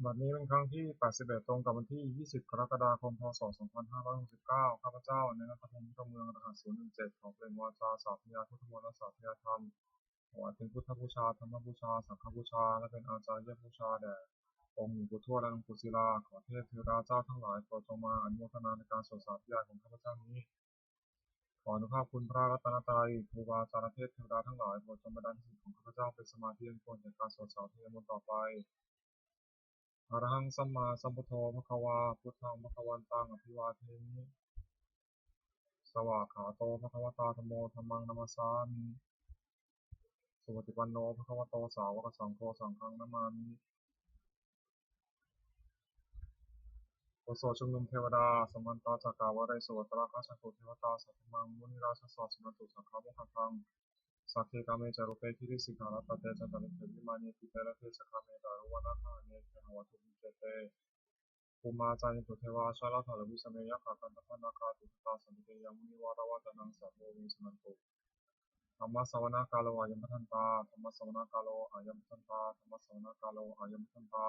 ບັດນີ້ເປັນຄັ້ງທີແປດສິບເອັດ ຕົງກັບວັນທີຊາວ ກໍລະກະດາຄົມ ພ.ສ. ສອງພັນຫ້າຮ້ອຍຫົກສິບເກົ້າ ຂ້າພະເຈົ້າ ນາຍລັດຖະພົງ ພົນຕະເມືອງ ອາຫານສູນໜຶ່ງເຈັດ ຂໍເປລ່ງວາຈາສາທະຍາຍພຸດທະມົນ ແລະ ສາທະຍາຍທຳ ຖວາຍເປັນພຸດທະບູຊາ, ທຳມະບູຊາ, ສັງຄະບູຊາ ແລະ ເປັນອາຈາລະຍະບູຊາແດ່ອົງຫຼວງປູ່ທວດ ແລະ ຫຼວງປູ່ສິລາ. ຂໍເທບເທວະດາເຈົ້າທັງຫຼາຍ ໂປດຈົ່ງມາອະນຸໂມທະນາໃນການສວດສາທະຍາຍຂອງຂ້າພະເຈົ້ານີ້. ຂໍອະນຸພາບຄຸນພະລັດຕະນະໄຕ, ຄູບາອາຈານ ແລະ ເທບເທວະດາທັງຫຼາຍ ໂປດຈົ່ງບັນດານຈິດຂອງຂ້າພະເຈົ້າເປັນສະມາທິອັນຄວນແກ່ການສວດສາທະຍາຍມົນຕໍ່ໄປ. ອະລະຫັງ ສຳມາສຳພຸດໂທ ພະຄະວາ ພຸດທັງ ພະຄະວັນຕັງ ອະພິວາເທມິ. ສະຫວາກຂາໂຕ ພະຄະວະຕາ ທຳໂມ ທຳມັງ ນະມັດສາມິ. ສຸປະຕິປັນໂນ ພະຄະວະໂຕ ສາວະກະສັງໂຄ ສັງຄັງ ນະມາມິ. ບົດສວດຊຸມນຸມເທວະດາ. ສະມັນຕະ ຈັກກະວາເລະສຸ ອະຕະລະກະສັງໂຄ ເທວະຕາ ສັດຖະມັງ ມຸນີຣາຊະສາ ສຸນັນຕຸ ສັງຄະມຸຂະທັງ. ສັກເຂ ກາເມ ຈາຣຸເປ ກິຣິສິຂາຣະຕະເຕ ຈັນຕະເລ ເຂ ວິມານີ ພູເຕ ລະເທ ສະກາເມ ຈາຣຸວະນະຄະຫາເນ ເຄຫະວັດຖຸ ມຸນເຈເຕ ພູມາ ຈາຍິນຕຸ ເທວາ ຊະລະທາຣະວິສະເມ ຍັກຂະກັນທະພະນາຄາ ຕິດຕະຕາ ສັນຕິເກ ຍະມຸນີວາລະວະຕະນັງ ສາທຸ ເວ ສຸນັນຕຸ. ທຳມະສະວະນະກາໂລ ອາຍັມພະທັນຕາ ທຳມະສະວະນະກາໂລ ອາຍັມພະທັນຕາ ທຳມະສະວະນະກາໂລ ອາຍັມພະທັນຕາ.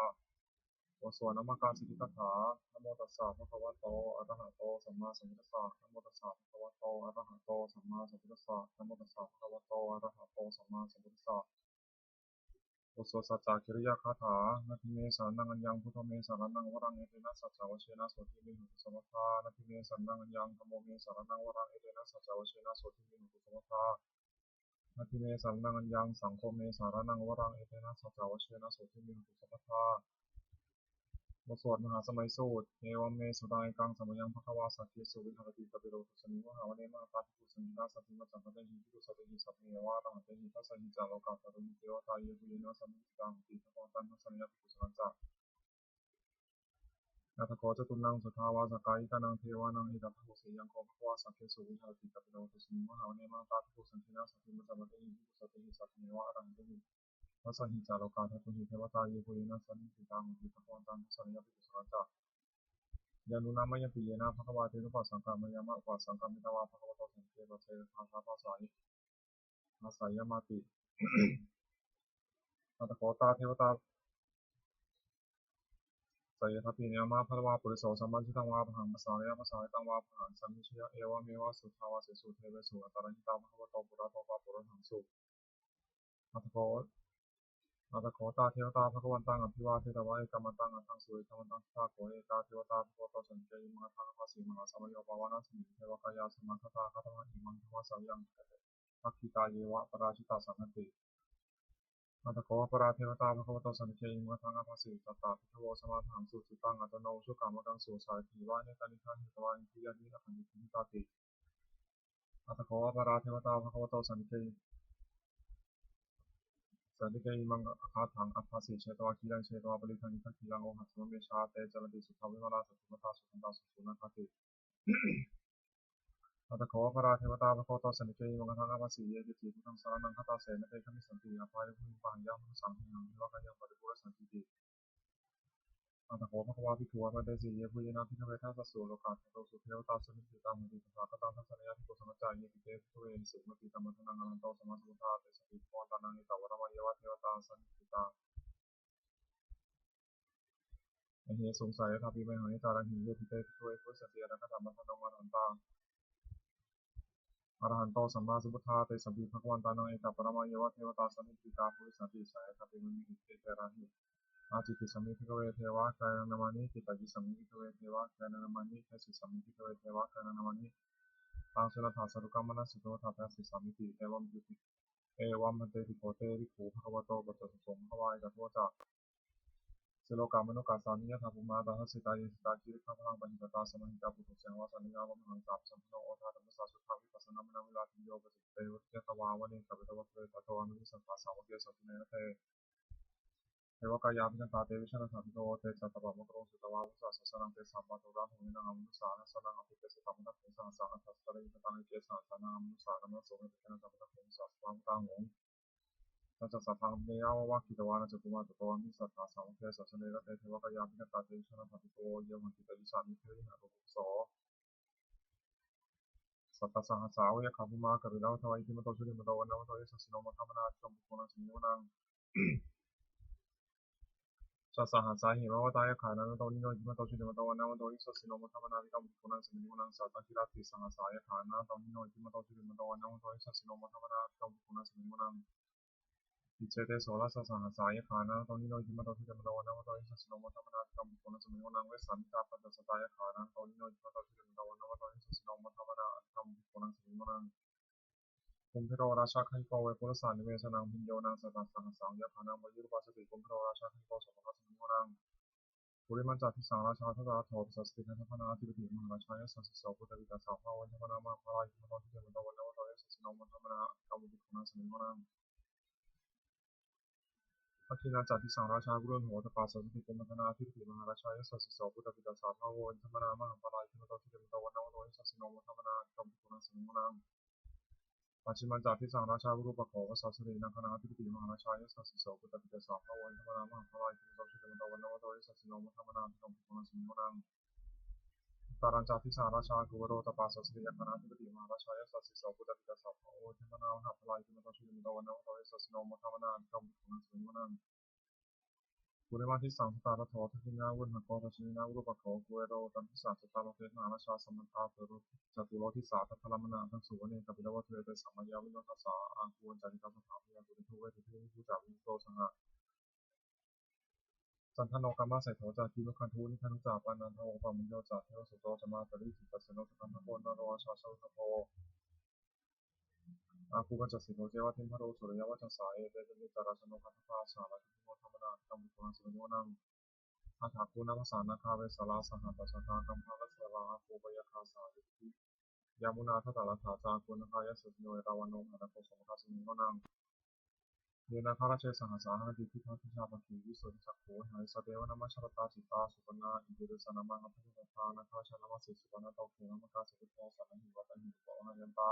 ບົດສວດນະມະການສິດທິກາຖາ. ນະໂມຕັດສະ ພະຄະວະໂຕ ອະລະຫະໂຕ ສຳມາສຳພຸດທັດສະ ນະໂມຕັດສະ ພະຄະວະໂຕ ອະລະຫະໂຕ ສຳມາສຳພຸດທັດສະ ນະໂມຕັດສະ ພະຄະວະໂຕ ອະລະຫະໂຕ ສຳມາສຳພຸດທັດສະ. ບົດສວດສັດຈະກິລິຍາຄາຖາ. ນະທິເມ ສະຣະນັງ ອັນຍັງ ພຸດໂທ ເມ ສະຣະນັງ ວະລັງ ເອເຕນະ ສັດຈະວະເຊນະ ໂສຕິ ເມ ໂຫຕຸ ສະວາທາ. ນະທິເມ ສະຣະນັງ ອັນຍັງ ທຳໂມ ເມ ສະຣະນັງ ວະລັງ ເອເຕນະ ສັດຈະວະເຊນະ ໂສຕິ ເມ ໂຫຕຸ ສະວາທາ. ນະທິເມ ສະຣະນັງ ອັນຍັງ ສັງໂຄ ເມ ສະຣະນັງ ວະລັງ ເອເຕນະ ສັດຈະວະເຊນະ ໂສຕິ ເມ ໂຫຕຸ ສະວາທາ. ບົດສວດມະຫາສະໄໝສູດ. ເອວັມເມ ສຸຕັງ ເອກັງ ສະມະຍັງ ພະຄະວາ ສັກເກສຸ ວິຫາຣະຕິ ກາປິໂລ ທຸດສະມິງ ວະຫາວະເນ ມະຫະຕາ ພິກຂຸ ສັນທິນາ ສັນຕິມະຈັງຄະເຕຫິ ພິກຂຸສະເຕຫິ ສັບເພວະ ອະຣະຫັນເຕຫິ ທັດສະຫິ ຈາໂລກາ ທາຕຸຫິ ເທວະຕາ ເຢ ພູເຢນະ ສະມິດທິຕາ ໂຫຕິ ພະຄະວັນຕັງ ທັດສະນະຍະ ພິກຂຸສະກັນຈະ ອັດຖະໂຂ ຈະຕຸນນາງ ສຸທາວາສະກາຍິການັງ ເທວານັງ ເອກະທາໂຫສີ ຍັງໂຄ ພະຄະວາ ສັກເກສຸ ວິຫາຣະຕິ ກາປິໂລ ທຸດສະມິງ ວະຫາວະເນ ມະຫະຕາ ພິກຂຸ ສັນທິນາ ສັນຕິມະຈັງຄະເຕຫິ ພິກຂຸສະເຕຫິ ສັບເພວະ ອະຣະຫັນເຕຫິ ທັດສະຫິ ຈາໂລກາ ທາຕຸຫິ ເທວະຕາ ເຢ ພູເຢນະ ສະມິດທິຕາ ໂຫຕິ ພະຄະວັນຕັງ ທັດສະນະຍະ ພິກຂຸສະກັນຈະ ຍານູນາມະຍັມປິ ເຍນະ ພະຄະວາ ເທວະ ສາກາ ມະຍາມະ ອຸປະສາກາ ເມຕະວາ ພະຄະວະໂຕ ສັນຕິເກ ປັດເຊ ພາສາ ພາສາຍ ພາສາຍະມະຕິ ອັດຖະໂຂ ຕາ ເທວະຕາ ສະເຢ ທາປິ ເນຍະມະ ພະລະວາ ປຸລິໂສ ສຳມາທິດຖັງ ວາ ອະຣະຫັງ ປະສາລະຍະ ປະສາລະຕັງ ວາ ອະຣະຫັງ ສາມີ ຊະຍະ ເອວະເມວະ ສຸທາວາ ເສ ສຸ ເທເວ ສຸ ອັດຕາລະຫິຕາ ພະຄະວະໂຕ ປຸຣະໂຕ ປະປຸຣະຫັງ ສຸ ອັດຖະໂຂ ອັດຖະໂຂ ຕາ ເທວະຕາ ພະຄະວັນຕັງ ອະພິວາເທຕະວາ ເອກະມັນຕັງ ອັດທັງ ສຸວິທະວັນຕັງ ຕະຖາໂຂ ເອກາ ເທວະຕາ ພະຄະວະໂຕ ສັນຕິເກ ອິມັງ ອັດທັງ ອາພະສີ ມະຫາສະມະໂຍ ປະວານາສະມິ ເທວະກາຍາ ສະມັງຄະຕາ ຄະທະມະ ອິມັງ ທຳມະສາວະຍັງ ພະກິຕາ ເຍວະ ປະຣາຊິຕາ ສັງຫະຕິ ອັດຖະໂຂ ອະປະຣາ ເທວະຕາ ພະຄະວະໂຕ ສັນຕິເກ ອິມັງ ອັດທັງ ອາພະສີ ສັດຕາ ພິກຂະໂວ ສະມາທະຫັງ ສຸກິຕັງ ອັດຕະໂນ ອຸຊຸກະ ມັກກັງ ສຸ ສາເຖວະ ເນການິກາ ເຫຕະວາ ອິນທິຍາ ນິລັກຂັນຕິ ທິຕາຕິ ອັດຖະໂຂ ອະປະຣາ ເທວະຕາ ພະຄະວະໂຕ ສັນຕິເກ ສັນຕິເກ ອິມັງ ອັດທັງ ອາພະສີ ເຊຕະວາ ຄີລັງ ເຊຕະວາ ປະລິຄັງ ອິທັກຄີລັງ ໂອຫະສະມະເມ ຊາເຕ ຈະລະຕິ ສຸທາ ວິມະລາ ສັນຕິມະຕາ ສຸທັນຕາ ສຸສຸນາຄາຕິ ອັດຖະໂຂ ອະປະຣາ ເທວະຕາ ພະຄະວະໂຕ ສັນຕິເກ ອິມັງ ອັດທັງ ອາພະສີ ເຢ ເກຈິ ພຸດທັງສະຣະນັງ ຄະຕາເສນະເຕ ຄະມິສັນຕິ ອາພາເຍ ພູຫິປະຫັງ ຍະມະນຸສາ ເມຫັງ ເທວະກາຍັງ ປະລິປູຣະສັນທິຕິ ອັດຖະໂຂ ພະຄະວາ ພິກຂະວາ ພະເຕສີ ເຢ ພູເຢນະ ພິກຂະເວ ທັດສະສຸ ໂລກາທາຕຸ ສຸ ເທວະຕາ ສະມິດທິຕາ ໂຫຕິ ປະສາກະຕັງ ທັດສະນະຍະ ພິກຂຸ ສັງຄັດຈະ ເຢ ພິກຂະເວ ສຸ ມະຕິ ກຳມັນທະນັງ ອະລະຫັນໂຕ ສຳມາສຳພຸດທາ ເຕສະປິ ພະຄະວັນຕານັງ ເອຕະ ວະລະມະ ເຢວະ ເທວະຕາ ສະມິດທິຕາ ມະເຫສຸງ ສາເຢ ທາປິ ມະເຫຫິ ເອຕາລະຫິ ເຢ ພິກຂະເວ ພິກຂະເວ ພູລິສັນຕິ ອະນາຄະຕະ ມັນທະນັງ ອະລະຫັນຕາ ອະລະຫັນໂຕ ສຳມາສຳພຸດທາ ເຕສະປິ ພະຄະວັນຕານັງ ເອຕະ ປະລະມະ ເຢວະ ເທວະຕາ ສະມິດທິຕາ ພູລິສັນຕິ ສາເຢ ທາປິ ມະເຫຫິ ເອຕາລະຫິ ອາຈິກິສະມິ ພິກຂະເວ ເທວະ ຄະຍານັງ ນາມາມິ ກິດຕະກິສະມິ ພິກຂະເວ ເທວະ ຄະຍານັງ ນາມາມິ ຄາສິສະມິ ພິກຂະເວ ເທວະ ຄະຍານັງ ນາມາມິ ຕັງ ສຸນັດຖາ ສາທຸກຳ ມະນະສິໂກ ທາທາສິສາມິຕິ ເອວັມ ເອວັມ ພັນເຕ ພິກຂະເຕ ພິກຂູ ພະຄະວະໂຕ ປັດຈະສະສົງ ພະຄະວາ ເອກະໂທ ຈະ ສິໂລກາມະນຸກາສາມິ ຍະຖາ ພູມາ ຕະທັດສິຕາ ເຢ ສິຕາ ຄີລິຄະ ພະລັງ ປະຫິຕະຕາ ສະມະຫິຕາ ປຸຖຸເສນະວາ ສານິຍາວະມະຫັງ ສາມະສັມພຸນໂນ ໂອທາທະມຸດສາ ສຸດທາ ວິປັດສະນາ ມະນາ ວິລາ ພິນໂຍ ປະສິດເຕ ຍະຕະວາ ວະເນ ກະປິຕະວະ ເທຕະໂຕ ອະນຸ ວິສາຂາ ສາວະເກ ສາຄະເນ ນະເທ ເທວະກາຍາ ພິກຂະຕາ ເຕ ວິຊານະຖາ ພິກຂະໂວ ເຕ ສັດຕະປະ ມັງຄະລຸງ ສຸຕະວາ ວະຊະ ສາສະນັງ ເຕ ສະ ມາຕຸຣາ ໂຫຍະນັງ ອະມະນຸສາ ທັດສະນັງ ອະປຸກເກ ສະຖາ ມະນະໂພງ ສະຫັດສະ ອັດຖະ ສະຕະລິ ຍະຕະຕັງ ເອ ເກ ສະຫັດສານັງ ອະມະນຸສາ ກຳມະນະໂສ ເມ ເຕ ເກ ນະ ສະ ມະນະໂພງ ສະ ສະ ວາ ມຸຕາ ໂຫງ ສັດຈະ ສະທັງ ເມ ຍາ ວະ ວະ ກິດຕະວາ ນະ ຈັກຂຸມາ ຕະໂຕ ອະມິ ສະຖາ ສາວະເກ ສາສະເນ ນະເທ ເທວະກາຍາ ພິກຂະຕາ ເຕ ວິຊານະຖາ ພິກຂະໂວ ເຍ ຫະ ກິດຕະ ວິສາມິ ເທ ວິຫາ ໂຕ ໂຕ ສະ ສັດຕະສະຫັດສາ ວະ ຍັກຂະ ພູມາ ກະປິລະ ວັດທະວາ ອິທິມະໂຕ ຊຸຕິມະໂຕ ວັນນະມະໂຕ ຍະຊາສິໂນ ມັງຄະມະນາ ຈຸມະໂຄນະ ສະມີວະນັງ Cha sahasā hemavatā yakkhā nānattavaṇṇino, iddhimanto jutimanto vaṇṇavanto yasassino, modamānā abhikkāmuṃ bhikkhūnaṃ samitiṃ vanaṃ. Sattaṃ girāhi sahasā yakkhā nānattavaṇṇino, iddhimanto jutimanto vaṇṇavanto yasassino, modamānā abhikkāmuṃ bhikkhūnaṃ samitiṃ vanaṃ. Iccete soḷasasahassā yakkhā nānattavaṇṇino, iddhimanto jutimanto vaṇṇavanto yasassino, modamānā abhikkāmuṃ bhikkhūnaṃ samitiṃ vanaṃ. Vessāmittā pañcasatā yakkhā nānattavaṇṇino, iddhimanto jutimanto vaṇṇavanto yasassino, modamānā abhikkāmuṃ bhikkhūnaṃ samitiṃ vanaṃ. Kumbhīro rājagahiko vepullassa nivesanaṃ, bhiyyo naṃ satasahassaṃ yakkhānaṃ payirupāsati, kumbhīro rājagahiko sopāga samitiṃ vanaṃ. Purimañca disaṃ rājā dhataraṭṭho pasāsati, gandhabbānaṃ ādhipati mahārājā yasassi so. Puttāpi tassa bahavo indanāmā mahabbalā, iddhimanto jutimanto vaṇṇavanto yasassino, modamānā abhikkāmuṃ bhikkhūnaṃ samitiṃ vanaṃ. Dakkhiṇañca disaṃ rājā virūḷho tappasāsati, kumbhaṇḍānaṃ ādhipati mahārājā yasassi so. Puttāpi tassa bahavo indanāmā mahabbalā, iddhimanto jutimanto vaṇṇavanto yasassino, modamānā abhikkāmuṃ bhikkhūnaṃ samitiṃ vanaṃ. Pacchimañca disaṃ rājā virūpakkho pasāsati, nāgānaṃ ādhipati mahārājā yasassi so. Puttāpi tassa bahavo indanāmā mahabbalā, iddhimanto jutimanto vaṇṇavanto yasassino, modamānā abhikkāmuṃ bhikkhūnaṃ samitiṃ vanaṃ. Uttarañca disaṃ rājā kuvero tappasāsati, yakkhānaṃ ādhipati mahārājā yasassi so. Puttāpi tassa bahavo indanāmā mahabbalā, iddhimanto jutimanto vaṇṇavanto yasassino, modamānā abhikkāmuṃ bhikkhūnaṃ samitiṃ vanaṃ. Purimaṃ disaṃ dhataraṭṭho, dakkhiṇena virūḷhako, pacchimena virūpakkho, kuvero uttaraṃ disaṃ. Cattāro te mahārājā samantā caturo disā, daddallamānā aṭṭhaṃsu vane kāpilavatthave. Tesaṃ māyāvino dāsā āgū vañcanikā saṭhā, bhiyā kacce ū ca veṭhaṃ viṭū ca viṭuṭo saha. Candano kāmaseṭṭho ca kimbakantho nibbānato ca, panādo opamañño ca devasūto ca mātali cittaseno ca gandhabbo naḷo rājā janesabho. Āgū pañcaseṭṭho ceva timbarū suriyavaccasā, ete caññe ca rājāno gandhabbā saha rājubhi, modamānā abhikkāmuṃ bhikkhūnaṃ samitiṃ vanaṃ. Athāgū nābhasā nāgā vesālā sahatacchakā, kambalassatarā āgū pāyāgā saha rājubhi, yāmunā dhataraṭṭhā ca āgū nāgā yasassino, erāvaṇo mahānāgo sopāga samitiṃ vanaṃ. Ye nāgarāje sahasā haranti dibbā dijā pakkhi visuddhacakkhū, vehāsayā te vanamajjhapattā citrā supaṇṇā iti tesa nāmaṃ. Abhisaṃ buddho nāgarājānamāsi, supaṇṇato khemamakāsi buddho saṇhāhi vātaihi upavhayantā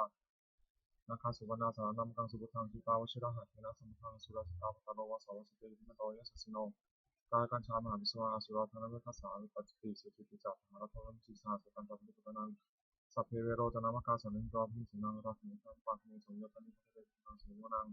nāgā supaṇṇā saraṇamakaṃsu buddhaṃ. Jitā vajirahatthena samuddaṃ asurā sitā, bhātaro vāsavassete iddhimanto yasassino. Kālakañjā mahābhismā asurā dānaveghasā, vepacitti sucitti ca pahārādo namucī saha. Satañca baliputtānaṃ sabbe verocanāmakā, sannayhitvā bheravaṃ saccaṃ, rāhubhaddamupāgamuṃ, samayodāni bhaddante bhikkhūnaṃ samitiṃ vanaṃ.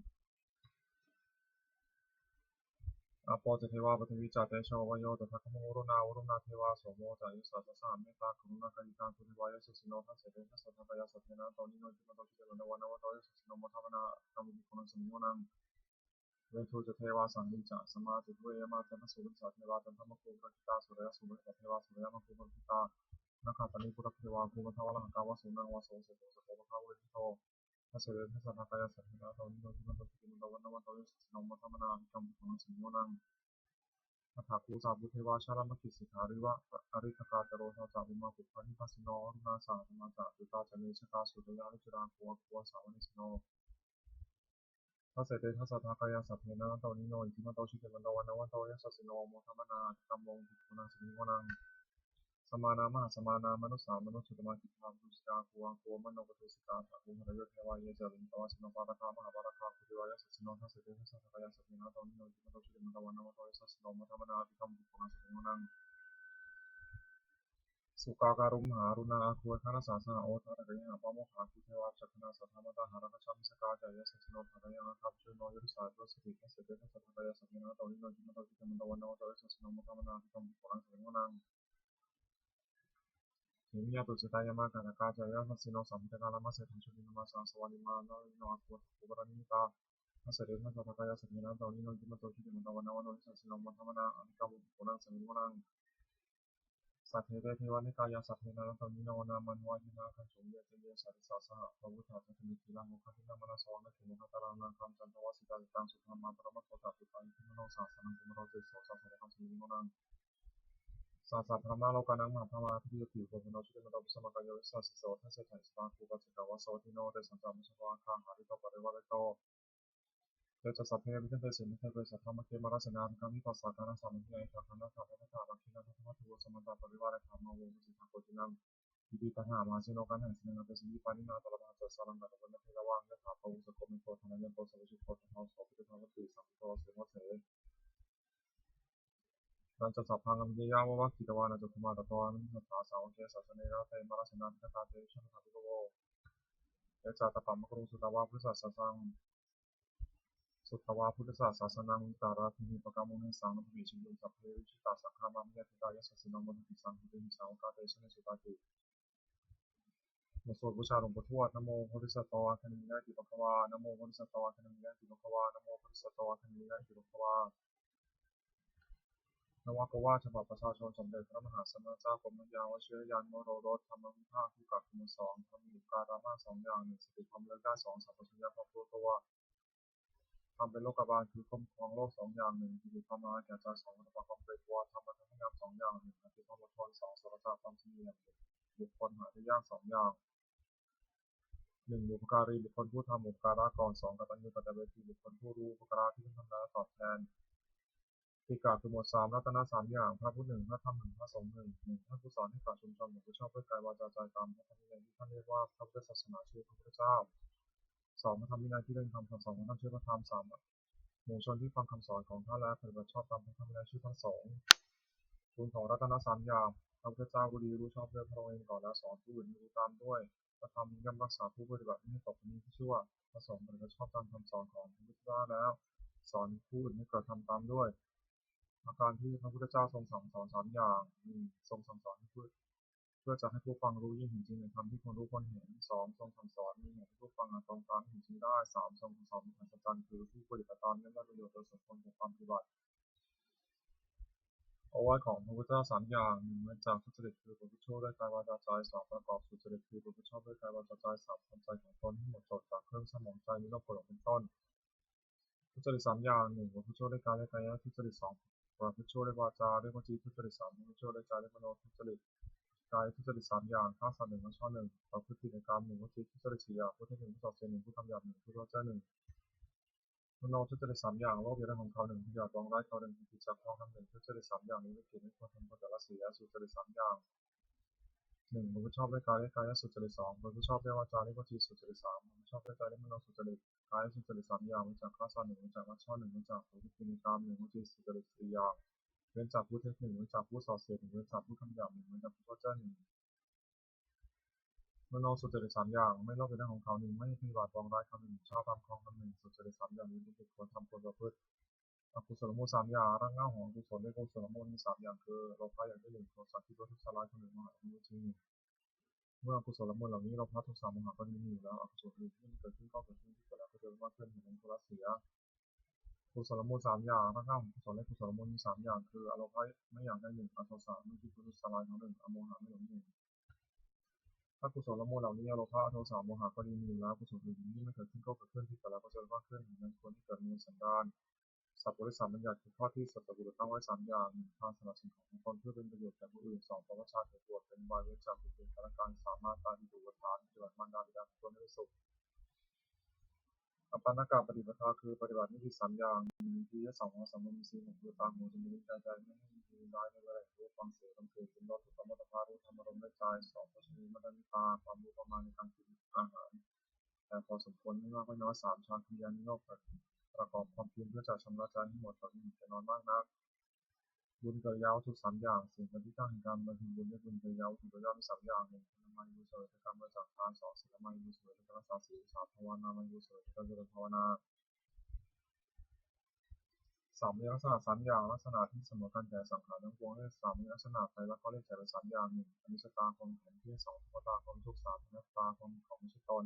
Āpo ca devā paṭhavī ca tejo vāyo tadāgamuṃ, varuṇā vāruṇā devā somo ca yasasā saha. Mettākaruṇākāyikā āgū devā yasassino, dasete dasadhā kāyā sabbehāsauṃ nānattavaṇṇino, iddhimanto jutimanto vaṇṇavanto yasassino, modamānā abhikkāmuṃ bhikkhūnaṃ samitiṃ vanaṃ. Veṇḍū ca devā sahalī ca asamā ca duve yamā, candassūpanisā devā candamāgū purakkhitā, suriyassūpanisā devā suriyamāgū purakkhitā, nakkhattāni purakkhitvā āgū mandavalāhakā, vasūnaṃ vāsavo seṭṭho sakko pāga purindado. Dasete dasadhā kāyā sabbehāsauṃ nānattavaṇṇino, iddhimanto jutimanto vaṇṇavanto yasassino, modamānā abhikkāmuṃ bhikkhūnaṃ samitiṃ vanaṃ. Athāgū sahabhū devā jalamaggisikhāriva, ariṭṭhakā ca rojā ca ummāpupphanibhāsino, varuṇā sahadhummā ca accutā ca anejakā, sūleyyarucirā āgū āgū vāsavanesino. Dasete dasadhā kāyā sabbe nānattavaṇṇino, iddhimanto jutimanto vaṇṇavanto yasassino, modamānā abhikkāmuṃ bhikkhūnaṃ samitiṃ vanaṃ. Samānā mahāsamānā mānusā mānusuttamā, khiḍḍāpadūsikā āgū āgū vamanoppadūsikā. Athāgū harayo devā ye ca lohitavāsino, pāragā mahāpāragā āgū devā yasassino. Dasete dasadhā kāyā sabbe nānattavaṇṇino, iddhimanto jutimanto vaṇṇavanto yasassino, modamānā abhikkāmuṃ bhikkhūnaṃ samitiṃ vanaṃ. Sukkā karumhā aruṇā āgū veghanasā saha, odātagayhā pāmokkhā āgū devā vicakkhaṇā. Sadāmattā hāragajā missakā ca yasassino, thanayaṃ āgā pajjunno yo disā abhivassati. Dasete dasadhā kāyā sabbe nānattavaṇṇino, iddhimanto jutimanto vaṇṇavanto yasassino, modamānā abhikkāmuṃ bhikkhūnaṃ samitiṃ vanaṃ. Khemiyā tusitā yāmā kaṭṭhakā ca yasassino, lambitakā lāmaseṭṭhā jotināmā ca āsavā. Nimmānaratino āgū athāgū paranimmitā. Dasete dasadhā kāyā sabbe nānattavaṇṇino, iddhimanto jutimanto vaṇṇavanto yasassino, modamānā abhikkāmuṃ bhikkhūnaṃ samitiṃ vanaṃ. Saṭṭhete devanikāyā sabbe nānattavaṇṇino, nāmanvayāma āgañchuṃ ye caññe sadisā saha. Pavutthajātimakkhilaṃ oghatiṇṇamanāsavaṃ, dakkhemoghataraṃ nāgaṃ chandavāsitaṃ. Sudāmā paramatto ca puttā iddhimato saha, sanaṅkumāro tisso ca sopāga samitiṃ vanaṃ. Sahassabrahmalokānaṃ mahābrahmābhitiṭṭhati, upapanno jutimanto bhismākāyo yasassi so. Dasettha issarā āgū paccekavasavattino, tesañca majjhato āgā hārito parivārito. Te ca sabbe abhikkante sinde deve sabrahmake, mārasenā abhikkāmi tassa kaṇhassa mandiyaṃ. Etha gaṇhatha bandhatha rāgena bandhamatthu vo, samantā parivāretha mā vo muñcittha koci naṃ. Iti taṇhā mahāseno kaṇhassa naṃ apesayi, pāṇinā talamāhacca saraṃ katvāna bheravaṃ. Yathā pāvussako megho thanayanto savijjuko, tathā so paccudāvatti saṅkuddho asayaṃvase. Tañca sabbaṃ abhiññāya vavakkhitvāna cakkhumā, tato āmantayi satthā sāvake sāsane rate. Mārasenā abhikkantā te vijānātha bhikkhavo, ye ca ātappamakaruṃ sutvā buddhassa sāsanaṃ. Sutvā buddhassa sāsanaṃ, vītarāgehi pakkāmuṃ, nesaṃ nabhūmi suyiṃ, sabbe vijitasaṅgāmā, bhayātītā yasassino, modanti saha sabbīhi sāvakā, tesaṃ jayasiddhī bhavantu. บทสวดบูชาหลวงปู่ทวด Namo bodhisatto āgantimāya iti bhagavā. Namo bodhisatto āgantimāya iti bhagavā. Namo bodhisatto āgantimāya iti bhagavā. นวโกวาท ฉบับประชาชน สมเด็จพระมหาสมณเจ้ากรมพระยาวชิรยานวโรรส ธรรมวิภาค คู่กับสมุดสอง ธรรมมีอุปการะมากสองอย่าง หนึ่ง สติความระลึกได้ สอง สัมปชัญญะความรู้ตัว ธรรมเป็นโลกบาล คือคุ้มครองโลกสองอย่าง หนึ่ง สติความละอายแก่ใจ สอง ระวังความเกรงกลัว ธรรมเป็นพยายามสองอย่าง หนึ่ง สติความอดทน สอง สัจจะความเสงี่ยม บุคคลหาได้ยากสองอย่าง หนึ่ง บุพการี บุคคลผู้ทำอุปการะก่อน สอง กตัญญูกตเวที บุคคลผู้รู้อุปการะที่ท่านทำแล้วตอบแทน ติกะคือหมวดสาม รัตนะสามอย่าง พระพุทธหนึ่ง พระธรรมหนึ่ง พระสงฆ์หนึ่ง หนึ่ง ท่านผู้สอนให้กับชุมชนประพฤติชอบด้วยกายวาจาใจตามพระธรรมวินัยที่ท่านเรียกว่าพระพุทธศาสนา ชื่อพระพุทธเจ้า สอง พระธรรมวินัยที่เร่งทำ สอง ท่านช่วยพระธรรม สาม หมู่ชนที่ฟังคำสอนของท่านและปฏิบัติชอบตามพระธรรมวินัย ชื่อพระสงฆ์ คุณของรัตนะสามอย่าง พระพุทธเจ้าผู้ดีรู้ชอบด้วยพระองค์เองก่อนแล้วสอนผู้อื่นให้รู้ตามด้วย พระธรรมย่อมรักษาผู้ปฏิบัติไม่ให้ตกเป็นหนี้ผู้ชั่ว พระสงฆ์ปฏิบัติชอบตามคำสอนของพระพุทธเจ้าแล้ว สอนผู้อื่นให้กระทำตามด้วย อาการที่พระพุทธเจ้าทรงสั่งสอนสามอย่าง หนึ่ง ทรงสั่งสอนให้ผู้ เพื่อจะให้ผู้ฟังรู้ยิ่งเห็นจริงในธรรมที่ควรรู้ควรเห็น สอง ทรงสั่งสอนมีเหตุให้ผู้ฟังอาจตรงตามที่เห็นจริงได้ สาม ทรงสั่งสอนมหัศจรรย์ คือผู้ปฏิบัติตามย่อมได้ประโยชน์โดยสมควรแก่ความปฏิบัติ โอวาทของพระพุทธเจ้าสามอย่าง หนึ่ง เว้นจากทุจริต คือประพฤติชั่วด้วยกายวาจาใจ สอง ประกอบสุจริต คือประพฤติชอบด้วยกายวาจาใจ สาม ทำใจของตนให้หมดจดจากเครื่องเศร้าหมองใจ มีโลภโกรธหลงเป็นต้น ทุจริตสามอย่าง หนึ่ง ประพฤติชั่วด้วยกาย ด้วยกายทุจริต สอง ประพฤติชั่วด้วยวาจา ด้วยวจีทุจริต สาม ประพฤติชั่วด้วยใจ ด้วยมโนทุจริต กายทุจริตสามอย่าง ฆ่าสัตว์หนึ่ง ลักทรัพย์หนึ่ง ประพฤติผิดในกามหนึ่ง วจีทุจริตสี่อย่าง พูดเท็จหนึ่ง พูดส่อเสียดหนึ่ง พูดคำหยาบหนึ่ง พูดเพ้อเจ้อหนึ่ง มโนทุจริตสามอย่าง โลภอยากได้ของเขาหนึ่ง พยาบาทปองร้ายเขาหนึ่ง จิตจักพองทำหนึ่ง ทุจริตสามอย่างนี้ไม่เกียรติไม่ควรทำควรสละเสีย สุจริตสามอย่าง หนึ่ง ประพฤติชอบด้วยกาย ด้วยกายสุจริต สอง ประพฤติชอบด้วยวาจา ด้วยวจีสุจริต สาม ประพฤติชอบด้วยใจ ด้วยมโนสุจริต กายสุจริตสามอย่าง เว้นจากฆ่าสัตว์หนึ่ง เว้นจากลักทรัพย์หนึ่ง เว้นจากประพฤติผิดในกามหนึ่ง วจีสุจริตสี่อย่าง เว้นจากพูดเท็จหนึ่ง เว้นจากพูดส่อเสียดหนึ่ง เว้นจากพูดคำหยาบหนึ่ง เว้นจากพูดเพ้อเจ้อหนึ่ง มโนสุจริตสามอย่าง ไม่โลภในเรื่องของเขาหนึ่ง ไม่พยาบาทปองร้ายเขาหนึ่ง ชอบธรรมครองธรรมหนึ่ง สุจริตสามอย่างนี้เป็นกิจควรทำควรประพฤติ อกุศลมูลสามอย่าง รากเหง้าของอกุศลและกุศลมูลมีสามอย่างคือ โลภะอยากได้หนึ่ง โทสะคิดว่าทุสร้ายเขาหนึ่ง โมหะมีจริงหนึ่ง เมื่ออกุศลมูลเหล่านี้ โลภะ โทสะ โมหะก็ดีมีอยู่แล้ว อกุศลอื่นที่ไม่เกิดขึ้นก็เกิดขึ้น ที่เกิดแล้วก็จะเพิ่มมากขึ้น เหมือนโทสะเสีย กุศลมูลสามอย่าง รากเหง้าของกุศลและกุศลมูลมีสามอย่างคือ อโลภะ ไม่อยากได้หนึ่ง อโทสะ ไม่คิดประทุษร้ายเขาหนึ่ง อโมหะ ไม่หลงหนึ่ง ถ้ากุศลมูลเหล่านี้ อโลภะ อโทสะ โมหะก็ดีมีอยู่แล้ว กุศลอื่นที่ไม่เกิดขึ้นก็เกิดขึ้น ที่เกิดแล้วก็จะเพิ่มมากขึ้น เหมือนคนที่เกิดมีสันดาน สัพปริสบัญญัติ คือข้อที่สัตบุรุษตั้งไว้สามอย่าง หนึ่ง ทานสละสิ่งของของตนเพื่อเป็นประโยชน์แก่ผู้อื่น สอง ปวชชา ถือบวชเป็นอุบายเว้นจากบุญคุณกันและกัน สาม มาตาปิตุอุปัฏฐาน ปฏิบัติมารดาบิดาของตนให้เป็นสุข อัปปาณากปฏิปทา คือปฏิบัตินิเทศสามอย่าง หนึ่ง อินทรียสังวร สังวรอินทรีย์ หนึ่ง คือตา หู จมูก ลิ้น กาย ใจ ไม่ให้มีร้ายในเวลาเห็นรูป ฟังเสียง ดมกลิ่น ลิ้มรส ถูกต้อง โผฏฐัพพะ รู้ธรรมารมณ์ด้วยใจ สอง โภชนียมัตตานิยตา ความรู้ประมาณในการกินอาหาร แต่พอสมควร ไม่มากไม่น้อย สาม ฌานกิริยานุโยค ประกอบความเพียรเพื่อจะชำระใจให้หมดจด ไม่เห็นแก่นอนมากนัก บุญกิริยาวัตถุสามอย่าง สิ่งเป็นที่ตั้งแห่งการบำเพ็ญบุญด้วยบุญกิริยาวัตถุย่อมมีสามอย่าง หนึ่ง ทาน ทำมามีบุญเสวยด้วยการบริจาคทาน สอง ศีล ทำมามีบุญเสวยด้วยการรักษาศีล สาม ภาวนา ทำมามีบุญเสวยด้วยการเจริญภาวนา สามัญลักษณะสามอย่าง ลักษณะที่เสมอกันแก่สังขารทั้งปวง เรียกสามัญลักษณะ ไตรลักษณ์ก็เรียกแก่เป็นสามอย่าง หนึ่ง อนิจจตา ความแข็งที่ไม่เที่ยง สอง ทุกขตา ความทุกข์ สาม อนัตตา ความมีของไม่ใช่ตน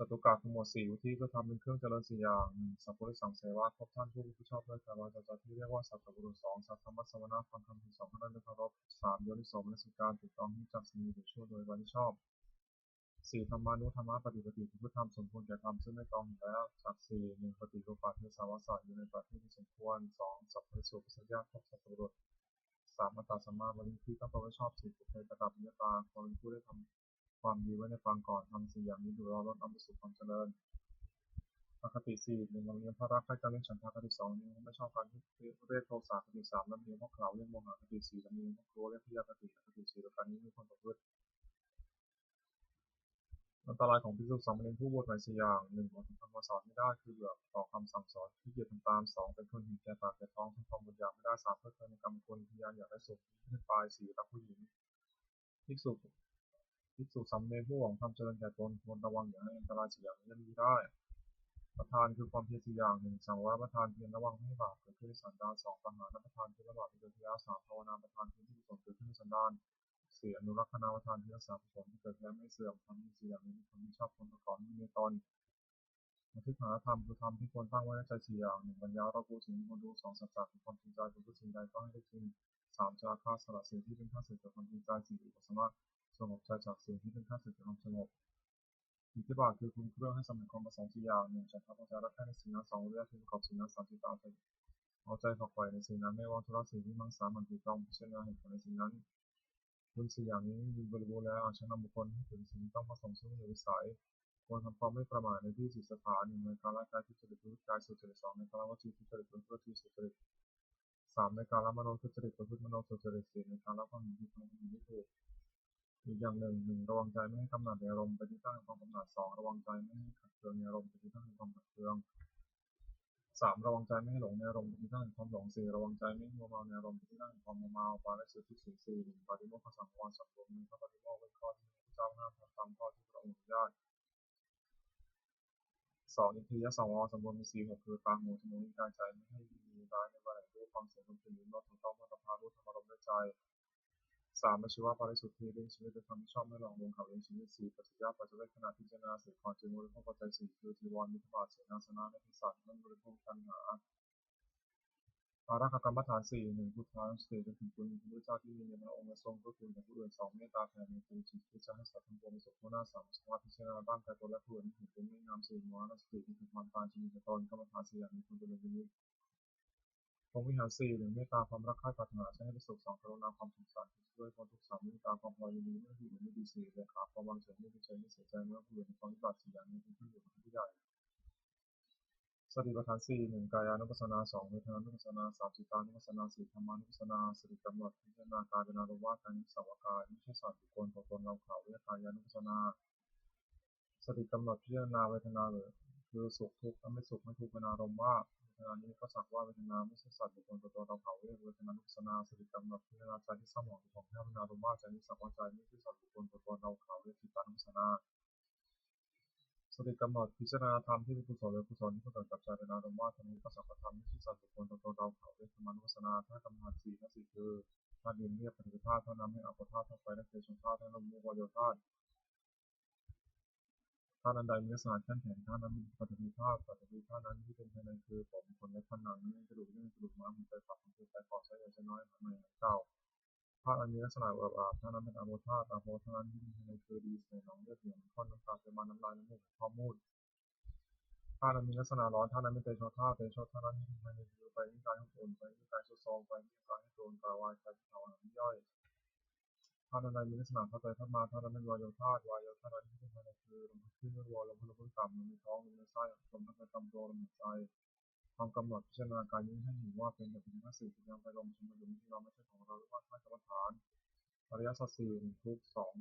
จตุกะคือหมวดสี่ อุทิศเพื่อทำเป็นเครื่องเจริญสี่อย่าง หนึ่ง สัพปริสังเสวะ พบท่านผู้ประพฤติชอบด้วยกายวาจาใจที่เรียกว่าสัตบุรุษ สอง สัทธรรมสสวนะ ฟังคำสั่งสอนของท่านด้วยเคารพ สาม โยนิโสมนสิการ ตรึกตรองให้รู้จักสิ่งดีหรือชั่วโดยอุบายที่ชอบ สี่ ธัมมานุธัมมปฏิปติ ประพฤติธรรมสมควรแก่ธรรมซึ่งได้ตรองเห็นแล้ว จักสี่ หนึ่ง ปฏิรูปาเทสาวาสะ อยู่ในประเทศที่สมควร สอง สัพพะริสุปัสสะยะ พบสัตบุรุษ สาม อัตตสัมมาปรินิธิ ตั้งตนไว้ชอบ สี่ ปุพเพกตปุญญาตา ความเป็นผู้ได้ทำความดีไว้ในปางก่อน ธรรมสี่อย่างนี้อยู่รอล้นอำไปสู่ความเจริญ อคติสี่ หนึ่ง ลำเอียงเพราะรักใคร่ จำเรียกฉันทะคติ สอง ลำเอียงเพราะไม่ชอบการเรียกโทสะคติ สาม ลำเอียงเพราะเขา เรียกโมหะคติ สี่ ลำเอียงเพราะกลัว เรียกพยาคติ อคติสี่ประการนี้ไม่ควรประพฤติ อันตรายของภิกษุสามเณรผู้บวชใหม่สี่อย่าง หนึ่ง หลงทำคำสอนไม่ได้ คือเบื่อต่อคำสั่งสอน ขี้เกียจทำตาม สอง เป็นคนหิวแก่ปากแก่ท้อง ทนความอดอยากไม่ได้ สาม เพลิดเพลินในกามคุณ ทะยานอยากได้สุข มีเพศปลาย สี่ รักผู้หญิง ภิกษุ ภิกษุสามเณรผู้หวังธรรมเจริญแก่ตน ควรระวังอย่าให้อันตรายสี่อย่างนี้ย่ำยีได้ ປະທານ ຄືຄວາມພຽນສີ່ຢ່າງ: ໜຶ່ງ ສັງວະປະທານ ພຽນລະວັງບໍ່ໃຫ້ບາບເກີດຂຶ້ນໃນສັນດານ, ສອງ ປະຫານະປະທານ ພຽນລະຫວ່າງທີ່ເກີດຂຶ້ນແລ້ວ, ສາມ ພາວະນາປະທານ ເພື່ອທີ່ກຸສົນເກີດຂຶ້ນໃນສັນດານ, ສີ່ ອະນຸລັກຂະນາປະທານ ເພື່ອຮັກສາກຸສົນທີ່ເກີດຂຶ້ນແລ້ວບໍ່ໃຫ້ເສື່ອມ. ຄວາມພຽນສີ່ຢ່າງນີ້ມີຄວາມຮັບຜິດຊອບຄົນປະກອບ ມີເປັນຕົ້ນ ອະທິຖານະທຳ ຄືທຳທີ່ຄວນຕັ້ງໄວ້ໃນໃຈສີ່ຢ່າງ: ໜຶ່ງ ປັນຍາ ຮັບຮູ້ສິ່ງທີ່ຄວນຮູ້, ສອງ ສັດຈະ ຄືຄວາມຈິງໃຈ, ປະພຶດສິ່ງໃດຕ້ອງໃຫ້ໄດ້ຈິງ, ສາມ ຈາລະຄະ ສະຫຼະສິ່ງທີ່ເປັນຂ້າເສຍແກ່ຄວາມຈິງໃຈ, ສີ່ ອຸປະສະມະ ສະຫງົບໃຈຈາກສິ່ງທີ່ເປັນຂ້າເສຍແກ່ຄວາມສະຫງົບ. ອິດທິບາດ ຄືຄຸນເຄື່ອງໃຫ້ສຳເລັດຄວາມປະສົງສີ່ຢ່າງ: ໜຶ່ງ ສັດທາ ພໍໃຈຮັກໃຄ່ໃນສິ່ງນັ້ນ, ສອງ ວິລິຍະ ຄືປະກອບສິ່ງນັ້ນ, ສາມ ຈິດຕະ ເອົາໃຈ ເອົາໃຈຝັກໃຝ່ໃນສິ່ງນັ້ນ, ແມ້ວ່າທຸລະສິ່ງທີ່ມັງສາມັນຖືຕ້ອງ, ພິຈາລະນາເຫັນຜົນໃນສິ່ງນັ້ນ. ຄຸນສີ່ຢ່າງນີ້ມີບໍລິບູນແລະ ອາດຊັກນຳບຸກຄົນໃຫ້ເຖິງສິ່ງທີ່ຕ້ອງປະສົງ, ເຊິ່ງມີວິໄສ ຄວນທຳຄວາມໄມ່ປະໝາດໃນທີ່ສິດສະຖານ, ໜຶ່ງ ໃນກາລະກາຍທຸຈະລິດ, ປະພຶດກາຍສຸຈະລິດ, ສອງ ໃນກາລະວະຈີທຸຈະລິດ, ປະພຶດວະຈີສຸຈະລິດ, ສາມ ໃນກາລະມະໂນທຸຈະລິດ, ປະພຶດມະໂນສຸຈະລິດ, ສີ່ ໃນກາລະຄວາມເຫັນຜິດ, ຄວາມເຫັນທີ່ຖືກ ອີກຢ່າງໜຶ່ງ, ໜຶ່ງ ລະວັງໃຈໄມ່ໃຫ້ກຳໜັດໃນອາລົມ ເປັນທີ່ຕັ້ງແຫ່ງຄວາມກຳໜັດ, ສອງ ລະວັງໃຈໄມ່ໃຫ້ຂັດເຄືອງໃນອາລົມ ເປັນທີ່ຕັ້ງແຫ່ງຄວາມຂັດເຄືອງ, ສາມ ລະວັງໃຈໄມ່ໃຫ້ຫຼົງໃນອາລົມ ເປັນທີ່ຕັ້ງແຫ່ງຄວາມຫຼົງ, ສີ່ ລະວັງໃຈໄມ່ໃຫ້ມົວເມົາໃນອາລົມ ເປັນທີ່ຕັ້ງແຫ່ງຄວາມມົວເມົາ. ປາລິສຸດທິສິນສີ່ ໜຶ່ງ ປາຕິໂມກຂະສັງວອນ ສຳລວມ ໜຶ່ງ ພະປາຕິໂມກ ເວົ້ນຂໍ້ທີ່ພະພຸດທະເຈົ້າຫ້າມ, ທຳຕາມຂໍ້ທີ່ພະອົງອະນຸຍາດ, ສອງ ອິນທຣີຍະສັງວອນ ສຳລວມມີສີ່ ຫົກ ຄືຕາ, ຫູ, ຈະມູກ, ລີ້ນ, ກາຍ, ໃຈ ໄມ່ໃຫ້ຍິນດີຮ້າຍໃນເມື່ອໃດ ຮູບ, ຟັງ, ສຽງ, ລົມ, ກິ່ນ, ລິ້ນ, ລົດ, ຖືຕ້ອງ, ໂຜດຖະພະ, ຮູ້, ທຳອາລົມດ້ວຍໃຈ. ສາມ ອາຊີວະປາລິສຸດທິ ລ້ຽງຊີວິດດ້ວຍຄຳທີ່ຊອບ, ໄດ້ຫຼອງລວມເຂົ້າລ້ຽງຊີວິດ. ສີ່ ປັດຈະຍະປັດຈະເວກຂະນາພິຈາລະນາເສຍກ່ອນຈຶ່ງບໍລິໂພກປັດໄຈ. ສີ່ ຄືຈີວອນ, ບິນທະບາດ, ເສນາສະນະ ແລະ ເພສັດ ເມື່ອມີບໍລິໂພກ. ຕັນຫາ ອາລັກຂະກຳມະຖານສີ່ ໜຶ່ງ ພຸດທານຸສະຕິ ລຳເລີກເຖິງຄຸນຂອງພະພຸດທະເຈົ້າທີ່ມີໃນພະອົງ ແລະ ຊົມພະຄຸນຂອງຜູ້ອື່ນ. ສອງ ເມດຕາ ແຜ່ເມດຕາຈິດໃຫ້ສັດທັງປວງປະສົບທົ່ວໜ້າ. ສາມ ອາສະວະ ພິຈາລະນາບ້າງກາຍຕົນ ແລະ ຜູ້ອື່ນໃຫ້ເຫັນເປັນໄມ່ງາມ. ສີ່ ມໍລະນະສະຕິ ລຳເລີກເຖິງຄວາມຕາຍທີ່ມີແກ່ຕົນ. ກຳມະຖານສີ່ຢ່າງນີ້ຄວນຈະເລີນພິນິດ. ພົມວິຫານສີ່ ໜຶ່ງ ເມດຕາ ຄວາມຮັກໃຄ່ປາດຖະໜາຈະໃຫ້ປະສົບ. ສອງ ກະລຸນາ ຄວາມສົງສານ ຄືຊ່ວຍຄົນທຸກ. ສາມ ມຸທິຕາ ຄວາມພໍຍິນດີເມື່ອຜູ້ອື່ນມີດີ. ສີ່ ອຸເບກຂາ ຄວາມວາງເສຍ ເມື່ອຜູ້ອື່ນມີຄວາມວິບັດ. ສີ່ ຢ່າງນີ້ເປັນຂຶ້ນຢູ່ກັບຜູ້ໃຫຍ່. ສະຕິປະທານສີ່ ໜຶ່ງ ກາຍານຸປັດສະນາ, ສອງ ເວທະນານຸປັດສະນາ, ສາມ ຈິດຕານຸປັດສະນາ, ສີ່ ທຳມານຸປັດສະນາ. ສະຕິກຳນົດພິຈາລະນາກາຍເປັນອາລົມວ່າ ກາຍນີ້ສັກວ່າກາຍ, ອາຍຸເສຍສັດ ບຸກຄົນ ຕົວຕົນ ເຮົາເຂົາ. ເວທະກາຍານຸປັດສະນາ ສະຕິກຳນົດພິຈາລະນາເວທະນາ ຄືສຸກ ທຸກ ອາ ໄມ່ສຸກ ໄມ່ທຸກ ເປັນອາລົມວ່າ ເວທະນານີ້ກໍສັກວ່າເວທະນາ, ອາ ໄມ່ເສຍສັດ ບຸກຄົນ ຕົວຕົນ ເຮົາເຂົາ. ເວທະນານຸປັດສະນາ ສະຕິກຳນົດພິຈາລະນາໃຈທີ່ເສົ້າໝອງ ທີ່ຜ່ອງແຜ້ວ ເປັນອາລົມວ່າ ໃຈນີ້ສັກວ່າໃຈ, ອາ ໄມ່ເສຍສັດ ບຸກຄົນ ຕົວຕົນ ເຮົາເຂົາ. ເວທະຈິດຕານຸປັດສະນາ ສະຕິກຳນົດພິຈາລະນາທຳທີ່ເປັນກຸສົນ ຫຼື ອະກຸສົນ ທີ່ປະກອບກັບໃຈ ເປັນອາລົມວ່າ ທຳນີ້ກໍສັກວ່າທຳ, ອາ ໄມ່ເສຍສັດ ບຸກຄົນ ຕົວຕົນ ເຮົາເຂົາ. ເວທະມານຸປັດສະນາ ທາດກຳມະຖານສີ່ ທາດສີ່ຄື ທາດດິນ ເລີຍກປະທານທາດ, ທາດນ້ຳ ເລີຍອາໂປທາດ, ທາດໄຟ ທາດເຕໂຊທາດ, ທາດລົມ ເລີຍວາໂຍທາດ. ທາດອັນໃດມີລັກສະນະແຂງແຂງ ທາດນັ້ນເປັນປັດຖະວີທາດ. ປັດຖະວີທາດນັ້ນມີທີ່ເປັນພາຍໃນຄື ຜົມ, ຂົນ ແລະ ຂະໜັງ, ເນື້ອ ແລະ ກະດູກ, ເຍື່ອ ແລະ ກະດູກມ້າມ, ຫົວໃຈ, ຕັບ, ໄຕ, ປອດ, ໄສ້ໃຫຍ່, ໄສ້ນ້ອຍ, ໄຕ, ໄຕເກົ່າ. ທາດອັນມີລັກສະນະເອືອບອາບ ທາດນັ້ນເປັນອາໂປທາດ. ອາໂປທາດນັ້ນມີທີ່ເປັນພາຍໃນຄື ດີ ເສມ, ໜອງ, ເລືອດ, ເຫຍື້ອ, ໜັງ, ຂ້ອນ, ນ້ຳຕາ, ໃຈມັນ, ນ້ຳລາຍ, ນ້ຳມູກ ແລະ ຄອກມູດ. ທາດນັ້ນມີລັກສະນະຮ້ອນ ທາດນັ້ນເປັນເຕໂຊທາດ. ເຕໂຊທາດນັ້ນມີທີ່ພາຍໃນຄື ໄຟມີກາຍຫຸ່ມອຸ່ນ, ໄຟມີກາຍຊຸດໂຊມ, ໄຟມີກາຍໃຫ້ໂຕນກະວາຍ, ໄຟມີເຜົາອາຫານ ເປັນຍ່ອຍ. ທາດອັນໃດມີລັກສະນະທາດໃຈທາດມາ ທາດນັ້ນແມ່ນວາໂຍທາດ. ວາໂຍທາດນັ້ນມີທີ່ພາຍໃນຄື ລົມທາດຂຶ້ນ, ລົມລົງ, ລົມທາດລົງຕໍ່າ, ລົມໃນທ້ອງ, ລົມໃນໄສ້, ລົມທາດໃນຕ່ຳ, ຕົວລົມຫາຍໃຈ. ຄວາມກຳນົດພິຈາລະນາກາຍນີ້ໃຫ້ເຫັນວ່າເປັນແຕ່ພຽງທາດສີ່ ຄືນ້ຳ ໄຟ ລົມ, ປະຊຸມ, ປະຍຸງ, ທີ່ວ່າບໍ່ໃຊ່ຂອງເຮົາ ຫຼືວ່າທາດກຳມະຖານ. ອະລິຍະສັດສີ່ ເປັນທຸກ, ສອງ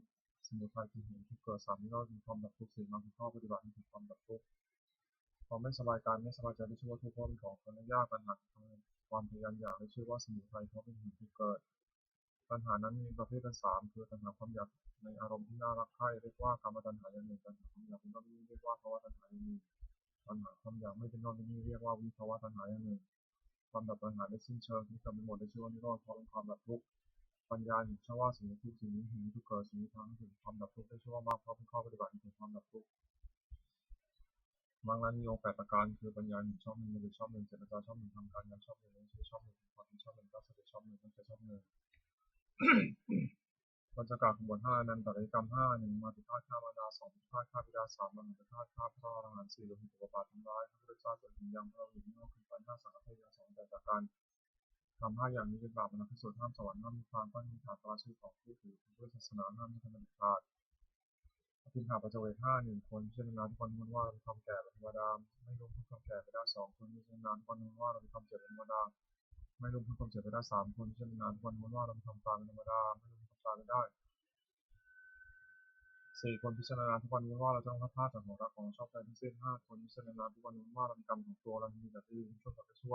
ສະໝຸໄທ ຄືເຫດແຫ່ງທຸກເກີດ, ສາມ ນິໂຣດ ຄືຄວາມດັບທຸກ, ສີ່ ມັກ ຄືຂໍ້ປະຕິບັດໃຫ້ເກີດຄວາມດັບທຸກ. ຄວາມໄມ່ສະບາຍກາຍ, ໄມ່ສະບາຍໃຈ ໄດ້ຊື່ວ່າທຸກ ເພາະເປັນຂອງຄວາມຢາກ, ຕັນຫາ ຄືຄວາມພະຍາຍາມຢາກ ໄດ້ຊື່ວ່າສະໝຸໄທ ເພາະເປັນເຫດແຫ່ງທຸກເກີດ. ຕັນຫານັ້ນມີປະເພດເປັນສາມ ຄື ຕັນຫາຄວາມຢາກໃນອາລົມທີ່ໜ້າຮັກໃຄ່ ຮຽກວ່າກາມະຕັນຫາຢ່າງໜຶ່ງ, ຕັນຫາຄວາມຢາກເປັນນອກເປັນໜີ້ ຮຽກວ່າພະວະຕັນຫາຢ່າງໜຶ່ງ, ຕັນຫາຄວາມຢາກໄມ່ເປັນນອກເປັນໜີ້ ຮຽກວ່າວິພະວະຕັນຫາຢ່າງໜຶ່ງ. ຄວາມດັບຕັນຫາໂດຍສິ້ນເຊີງ ທີ່ກຳນົດໄດ້ຊື່ວ່ານິໂຣດ ເພາະເປັນຄວາມດັບທຸກ. ປັນຍາເຫັນຊອບວ່າສິ່ງໃດທຸກ, ສິ່ງນີ້ເຫດແຫ່ງທຸກເກີດ, ສິ່ງນີ້ພາໃຫ້ເກີດຄວາມດັບທຸກ ໄດ້ຊື່ວ່າມັກ ເພາະເປັນຂໍ້ປະຕິບັດໃຫ້ເກີດຄວາມດັບທຸກ. ມັກນັ້ນມີອົງແປດປະການ ຄື ປັນຍາເຫັນຊອບໜຶ່ງ, ດຳລິດຊອບໜຶ່ງ, ເຈດຕະຈາຊອບໜຶ່ງ, ທຳການງານຊອບໜຶ່ງ, ເບິ່ງແຍງຊອບໜຶ່ງ, ຄວາມເປັນຊອບໜຶ່ງ, ການສຳເລັດຊອບໜຶ່ງ, ການເກີດຊອບໜຶ່ງ. ປັນຈະກາຂະບວນຫ້າ ອະນັນຕະເລກຳຫ້າ ໜຶ່ງ ມາຕຸທາດຂ້າມານດາ, ສອງ ພິທຸທາດຂ້າບິດາ, ສາມ ມະຫັນຕະທາດຂ້າພະອະລະຫັນ, ສີ່ ໂລຫິດຕະປະບາດທຳລາຍພະພຸດທະເຈົ້າຈົນເຖິງຢ່າງພະລະຫຸດ ໃນໂລກຂຶ້ນໄປ ຫ້າ ສັງຄະເທດ ຢ່າງສອງແຕກຈາກກັນ. ທຳຫ້າຢ່າງນີ້ເປັນບາບ ບັນນະຄືສູດ ຫ້າມສະຫວັນ ຫ້າມນິບພານ ຕ້ອງນິນທາ ປາລາຊີວິດຂອງຜູ້ຖືກທຳເພື່ອສາສະໜາ ຫ້າມນິທຳມະເດັດຂາດ. ອະພິນຫາປັດຈະເວກຫ້າ ໜຶ່ງ ຄວນພິຈາລະນາທຸກວັນເວລາ ລະມີຄວາມແກ່ເປັນທຳມະດາ, ໄມ່ລ່ວງພົ້ນຄວາມແກ່ໄປໄດ້. ສອງ ຄວນພິຈາລະນາທຸກວັນເວລາ ລະມີຄວາມເຈັບເປັນທຳມະດາ, ໄມ່ລ່ວງພົ້ນຄວາມເຈັບໄປໄດ້. ສາມ ຄວນພິຈາລະນາທຸກວັນເວລາ ລະມີຄວາມຕາຍເປັນທຳມະດາ, ໄມ່ລ່ວງພົ້ນຄວາມຕາຍໄປໄດ້. ສີ່ ຄວນພິຈາລະນາທຸກວັນເວລາ ລະຈະຕ້ອງພັດພາກຈາກຂອງຮັກຂອງເຮົາຊອບໃຈທັງສິ້ນ. ຫ້າ ຄວນພິຈາລະນາທຸກວັນເວລາ ລະມີກຳຂອງຕົວ ລະມີແຕ່ທີ່ດີ ທັງຊົ່ວກໍຄືຊົ່ວ.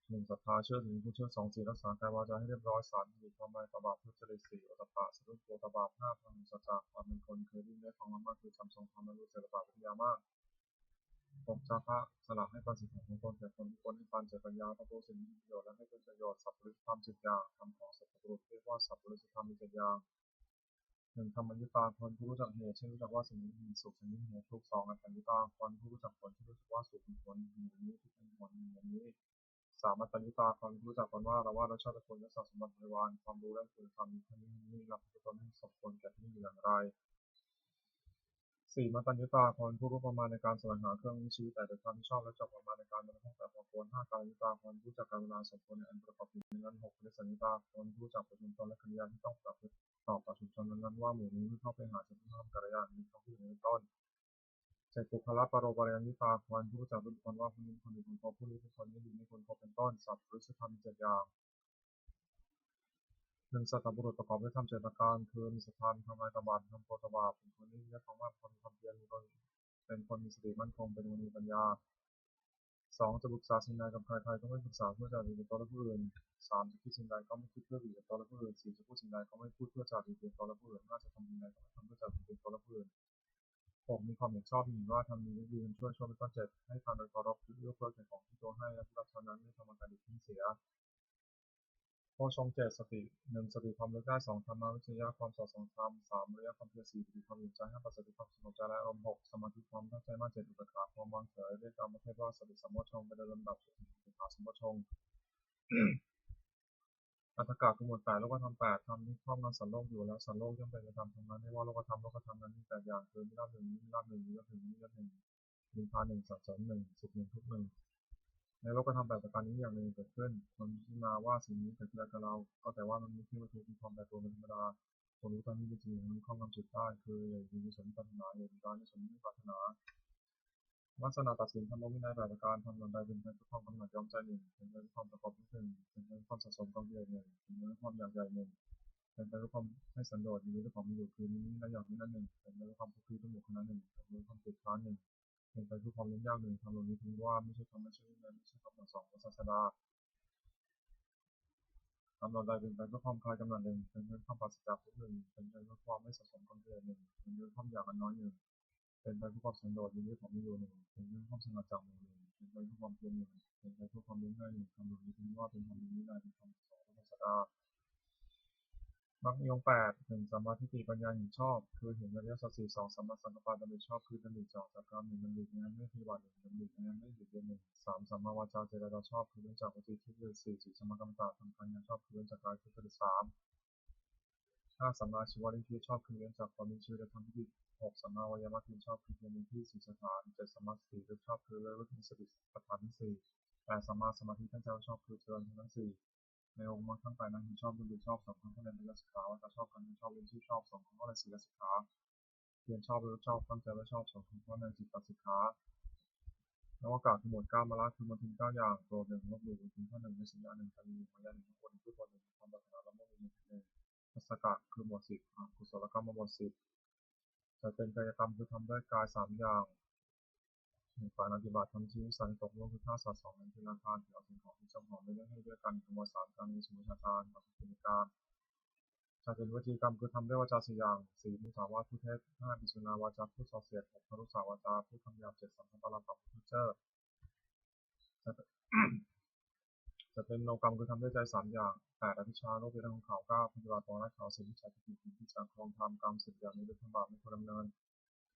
ໜຶ່ງ ສັດທາ ເຊື່ອຖືຜູ້ເຊື່ອ. ສອງ ສີລ ຮັກສາກາຍວາຈາໃຫ້ຮຽບຮ້ອຍ. ສາມ ມີຄວາມໄວ ປະບາດທຸດຈະລິດ. ສີ່ ໂອດຕະປະ ສະດຸດໂກຕະບາບ. ຫ້າ ພະລັງສັດຈະ ຄວາມເປັນຄົນ ເຄີຍໄດ້ຍິນໄດ້ຟັງມາມາກ ຄື ທຳ ສົງຄາມ ແລະ ຮູ້ຈັກ ລະບາກ ວິທະຍາມາກ. ຫົກ ຈາຄະ ສະຫຼະໃຫ້ປັນສິ່ງຂອງຂອງຕົນແກ່ຄົນທຸກຄົນ ໃຫ້ປັນໃຈປັນຍາຕໍ່ຜູ້ສິ່ງທີ່ມີປະໂຫຍດ ແລະ ໃຫ້ເປັນປະໂຫຍດ. ສັບປະລິດທຳ ເຈັດ ຢ່າງ. ທຳຂອງສັບປະລຸດ ຮຽກວ່າ ສັບປະລິດທຳ ມີ ເຈັດ ຢ່າງ. ໜຶ່ງ ທຳມະຍຸດຕາ ຄວນຜູ້ຮູ້ຈັກເຫດ ເຊັ່ນ ຮູ້ຈັກວ່າສິ່ງນີ້ເປັນສຸກ ສິ່ງນີ້ເປັນທຸກ. ສອງ ອັດຖະຍຸດຕາ ຄວນຜູ້ຮູ້ຈັກຜົນ ເຊັ່ນ ຮູ້ຈັກວ່າສຸກເປັນຜົນ ເຫດອັນນີ້ ທຸກເປັນຜົນ ເຫດອັນນີ້. ສາມ ມັດຕະຍຸດຕາ ຄວນຜູ້ຮູ້ຈັກຕົນວ່າ ລະວ່າ ລົດຊາດ ຕະກູນ ຍົດສັກ ສົມບັດ ບໍລິວານ ຄວາມຮູ້ ແລະ ຄຸນນະທຳ ມີເທົ່ານີ້ ເທົ່ານີ້ ແລະ ປະພຶດຕົນໃຫ້ສົມຄວນແກ່ທີ່ມີຢ່າງໃດ. ສີ່ ມັດຕະຍຸດຕາ ຄວນຜູ້ຮູ້ປະມານໃນການສະແຫວງຫາເຄື່ອງມີຊີວິດ ແຕ່ໂດຍຄວາມທີ່ຊອບ ແລະ ຈອກປະມານໃນການບໍ່ທັນຮອດ ແຕ່ພໍຄວນ. ຫ້າ ກາລະຍຸດຕາ ຄວນຮູ້ຈັກການເວລາ ສົມຄວນໃນອັນປະກອບຢູ່ໃນນັ້ນ. ຫົກ ປະລິດສັນຍຸດຕາ ຄວນຮູ້ຈັກປະຊຸມຕົນ ແລະ ກິລິຍາທີ່ຕ້ອງປະພຶດຕໍ່ປະຊຸມຊົນນັ້ນໆ ວ່າໝູ່ນີ້ເຂົ້າໄປຫາ ຈະຕ້ອງທຳກາລະຍາ ມີຄວາມຄິດເຫັນເປັນຕົ້ນ. ເຈັດ ປຸກຄະລະປະໂລປະຍານຍຸດຕາ ຄວນຮູ້ຈັກເປັນບຸກຄົນວ່າ ຜູ້ນີ້ເປັນຄົນດີ ຄົນຄົນ ຜູ້ນີ້ເປັນຄົນບໍ່ດີ ໃນຄົນຄົນເປັນຕົ້ນ. ສັບປະລິດທຳ ມີ ເຈັດ ຢ່າງ. ໜຶ່ງ ສັດຕະບຸລຸດປະກອບດ້ວຍທຳເຈັດປະການ ຄື ມີສັດທາ ມີຄວາມໄວຕໍ່ບາບ ມີຄວາມໂກດຕໍ່ບາບ ເປັນຄົນມີວິລິຍະ ຄວາມອາດ ມີຄວາມພຽນ ມີຄວາມ ເປັນຄົນມີສະຕິໝັ້ນຄົງ ເປັນຄົນມີປັນຍາ. ສອງ ຈະປຶກສາສິ່ງໃດກັບໃຄໆ ກໍໄປປຶກສາເພື່ອຈະດີແກ່ຕົນ ແລະ ຜູ້ອື່ນ. ສາມ ຈະຄິດສິ່ງໃດກໍໄປຄິດເພື່ອດີແກ່ຕົນ ແລະ ຜູ້ອື່ນ. ສີ່ ຈະພູດສິ່ງໃດກໍໄປພູດເພື່ອຈະດີແກ່ຕົນ ແລະ ຜູ້ອື່ນ. ຫ້າ ຈະທຳສິ່ງໃດກໍໄປທຳເພື່ອຈະດີແກ່ຕົນ ແລະ ຜູ້ອື່ນ. ຫົກ ມີຄວາມເຫັນຊອບມີເຫັນວ່າ ທຳດີແລະດີ ເຫັນຊົ່ວ ຊົ່ວເປັນຕົ້ນ. ເຈັດ ໃຫ້ທານໂດຍເຄົາລົບ ເອື້ອເຟື້ອແກ່ຂອງທີ່ຕົວໃຫ້ ແລະ ຜູ້ຮັບທານນັ້ນ ແລະ ທຳການດີທີ່ເສຍ. ໂພດຊົງເຈັດ ສະຕິ. ໜຶ່ງ ສະຕິຄວາມລະລຶກໄດ້. ສອງ ທຳມະວິຈະຍະ ຄວາມສອດສ່ອງທຳ. ສາມ ວິລິຍະ ຄວາມພຽນ. ສີ່ ສະຕິຄວາມເຢັນໃຈ ໃຫ້ປາສາຈາກຄວາມສະຫງົບໃຈ ແລະ ອາລົມ. ຫົກ ສະມາທິ ຄວາມຕັ້ງໃຈໝັ້ນ. ເຈັດ ອຸເບກຂາ ຄວາມວາງເສຍ. ເລກກາມປະເພດວ່າ ສະຕິສຳໂພດຊົງ ໄປໂດຍລຳດັບ ຈົນເຖິງອຸເບກຂາສຳໂພດຊົງ. ອັດຖະກະ ຄືໝວດແປດ ໂລກະທຳແປດ ທຳທີ່ຄອບງຳສັດໂລກຢູ່ ແລະ ສັດໂລກຍ່ອມເປັນໄປຕາມທຳນັ້ນ ຮຽກວ່າໂລກະທຳ. ໂລກະທຳນັ້ນມີແປດຢ່າງ ຄື ນິລາບໜຶ່ງ ມີລາບໜຶ່ງ ມີຍົດໜຶ່ງ ມີຍົດໜຶ່ງ ນິພານໜຶ່ງ ສັນເສີນໜຶ່ງ ສຸກໜຶ່ງ ທຸກໜຶ່ງ. ໃນໂລກະທຳແປດປະການນີ້ ມີຢ່າງໃດເກີດຂຶ້ນ ຄົນພິຈາລະນາວ່າສິ່ງນີ້ເກີດຂຶ້ນແລ້ວກັບເຮົາ ກໍແປວ່າມັນມີທີ່ວ່າທຸກ ມີຄວາມແປປວນເປັນທຳມະດາ. ຄົນຮູ້ຕ້ອງມີຈິດໃຈ ມີຄວາມງາມຈິດໄດ້ ຄື ຢາກຢູ່ມີສົມປາດຖະໜາ ຢາກຢູ່ຕາຍມີສົມປາດຖະໜາ. ວາສະນາຕັດສິນ ທຳມະວິໄນແປດປະການ ທຳອັນໃດເປັນໄປເພື່ອຄວາມກຳໜັດຢອມໃຈໜຶ່ງ ເປັນໄປເພື່ອຄວາມປະກອບທຸກໜຶ່ງ ເປັນໄປເພື່ອຄວາມສະສົມກອງກິເລດໜຶ່ງ ເປັນໄປເພື່ອຄວາມຢາກໃຫຍ່ໜຶ່ງ ເປັນໄປເພື່ອຄວາມໃຫ້ສັນໂດດ ຍິນດີດ້ວຍຂອງມີຢູ່ ຄືມີນີ້ ແລະ ຢາກມີນັ້ນໜຶ່ງ ເປັນໄປເພື່ອຄວາມຄຸກຄີ ຕົວໝູ່ຄະນະໜຶ່ງ ເປັນໄປເພື່ອຄວາມຕິດຄ້າງໜຶ່ງ. ເປັນໄປເພື່ອຄວາມເປັນຍາກໜຶ່ງ ທຳໂລດນີ້ເພິ່ງວ່າ ບໍ່ໃຊ່ຄຳແນະນຳ ບໍ່ໃຊ່ຄຳສັ່ງສອນຂອງສາສະດາ. ທຳອັນໃດເປັນໄປເພື່ອຄວາມຄາຍກຳໜັດໜຶ່ງ ເປັນໄປເພື່ອຄວາມປາສະຈາກທຸກໜຶ່ງ ເປັນໄປເພື່ອຄວາມໄດ້ສະສົມກອງກິເລດໜຶ່ງ ເປັນໄປເພື່ອຄວາມຢາກອັນນ້ອຍໜຶ່ງ ເປັນໄປເພື່ອຄວາມສັນໂດດ ຍິນດີດ້ວຍຂອງມີຢູ່ໜຶ່ງ ເປັນໄປເພື່ອຄວາມສະຫງັດຈາກໝູ່ໜຶ່ງ ເປັນໄປເພື່ອຄວາມພຽນໜຶ່ງ ເປັນໄປເພື່ອຄວາມເປັນງ່າຍໜຶ່ງ ທຳໂລດນີ້ເພິ່ງວ່າ ເປັນທຳໂລດນີ້ນາຍ ເປັນຄຳສອນຂອງສາສະດາ. ມັກນິຍົມແປດ. ໜຶ່ງ ສຳມາທິດຖິ ປັນຍາເຫັນຊອບ ຄືເຫັນອະລິຍະສັດສີ່. ສອງ ສຳມາສັງກັບປະ ດຳລິຊອບ ຄືດຳລິຈາກການໜຶ່ງ ດຳລິໃນອັນໄມ່ຜິດຫວັງ ດຳລິໃນອັນໄມ່ບຽດບຽນໜຶ່ງ. ສາມ ສຳມາວາຈາ ເຈລະຈາຊອບ ຄືເວັ້ນຈາກວະຈີທຸດຈະລິດ. ສີ່ ສຳມາກັມມັນຕະ ທຳການງານຊອບ ຄືເວັ້ນຈາກກາຍທຸດຈະລິດ. ສາມ ຫ້າ ສຳມາອາຊີວະ ລ້ຽງຊີວິດຊອບ ຄືເວັ້ນຈາກຄວາມມີຊີວິດ ແລະ ທຳຜິດ. ຫົກ ສຳມາວາຍາມະ ກິນຊອບ ຄືເປັນໃນທີ່ ສະຖານ. ເຈັດ ສຳມາສະຕິ ລະລຶກຊອບ ຄືລະລຶກສະຕິສະຖານທັງສີ່. ແປດ ສຳມາສະມາທິ ຕັ້ງໃຈໄວ້ຊອບ ຄືຈະເລີນທັງສີ່. ໃນອົງມັກທັງແປດນັ້ນ ເຫັນຊອບ ດຳລິຊອບ ສຳຄັນເທົ່າໃນໄຕລະສິກຂາ ວາຈາຊອບ ການເຫັນຊອບ ລ້ຽງຊີບຊອບ ສຳຄັນເທົ່າໃນສີລະສິກຂາ ພຽນຊອບ ລະລຶກຊອບ ຕັ້ງໃຈໄວ້ຊອບ ສຳຄັນເທົ່າໃນຈິດຕະສິກຂາ. ນວາກະ ຄືໝວດເກົ້າ ມາລະ ຄືມວນທິນເກົ້າຢ່າງ. ໂກດ ໜຶ່ງ ລົບຫຼູ່ ເປັນເປັນໜຶ່ງ ໃນສັນຍາໜຶ່ງ ຕານີ ມາຍາໜຶ່ງ ທັງໝົດ ຄືໝວດໜຶ່ງ ຄວາມປາດຖະໜາລະມົ້ງ ມີໜຶ່ງ ໜຶ່ງ ພັດສະກະ ຄືໝວດສິບ ອາ ກຸສົລະກຳມະບົດສິບ. ຈະເປັນກາຍະກຳ ຄືທຳດ້ວຍກາຍສາມຢ່າງ. ປານາຕິບາດ ທຳທີ່ວິສັຍຕົກລ່ວງ ຄືຂ້າສັດ ສອງ ເປັນທານ ຖືເອົາສິ່ງຂອງທີ່ເຈົ້າຂອງໄດ້ເຮັດໃຫ້ດ້ວຍກັນ ຂະໂມຍ ສາມ ກາເມສຸມິດສາຈາລາ ປະທຸດເປັນກາມ. ຈະເປັນວຈີກຳ ຄືທຳດ້ວຍວາຈາສີ່ຢ່າງ. ສີ່ ມຸສາວາດ ພູດເທັດ. ຫ້າ ພິສຸນາວາຈາ ພູດສ່ອດສຽດ. ຫົກ ພະລຸສາວາຈາ ພູດຄຳຫຍາບ. ເຈັດ ສຳພະປະລາປະ ພູດເຈີ້. ຈະ ຈະເປັນມະໂນກຳ ຄືທຳດ້ວຍໃຈສາມຢ່າງ. ແປດ ອະວິຊຊາ ໂລກເປັນແຫຼ່ງຂອງເຂົາ. ເກົ້າ ປະຕິບັດຕໍ່ໄດ້ເຂົາ. ສິບ ມິດສາທິດຖິ ເປັນທີ່ຈາກຄອງທຳ. ກຳສິບຢ່າງນີ້ ເປັນທຳບາບ ໃນຄົນດຳເນີນ.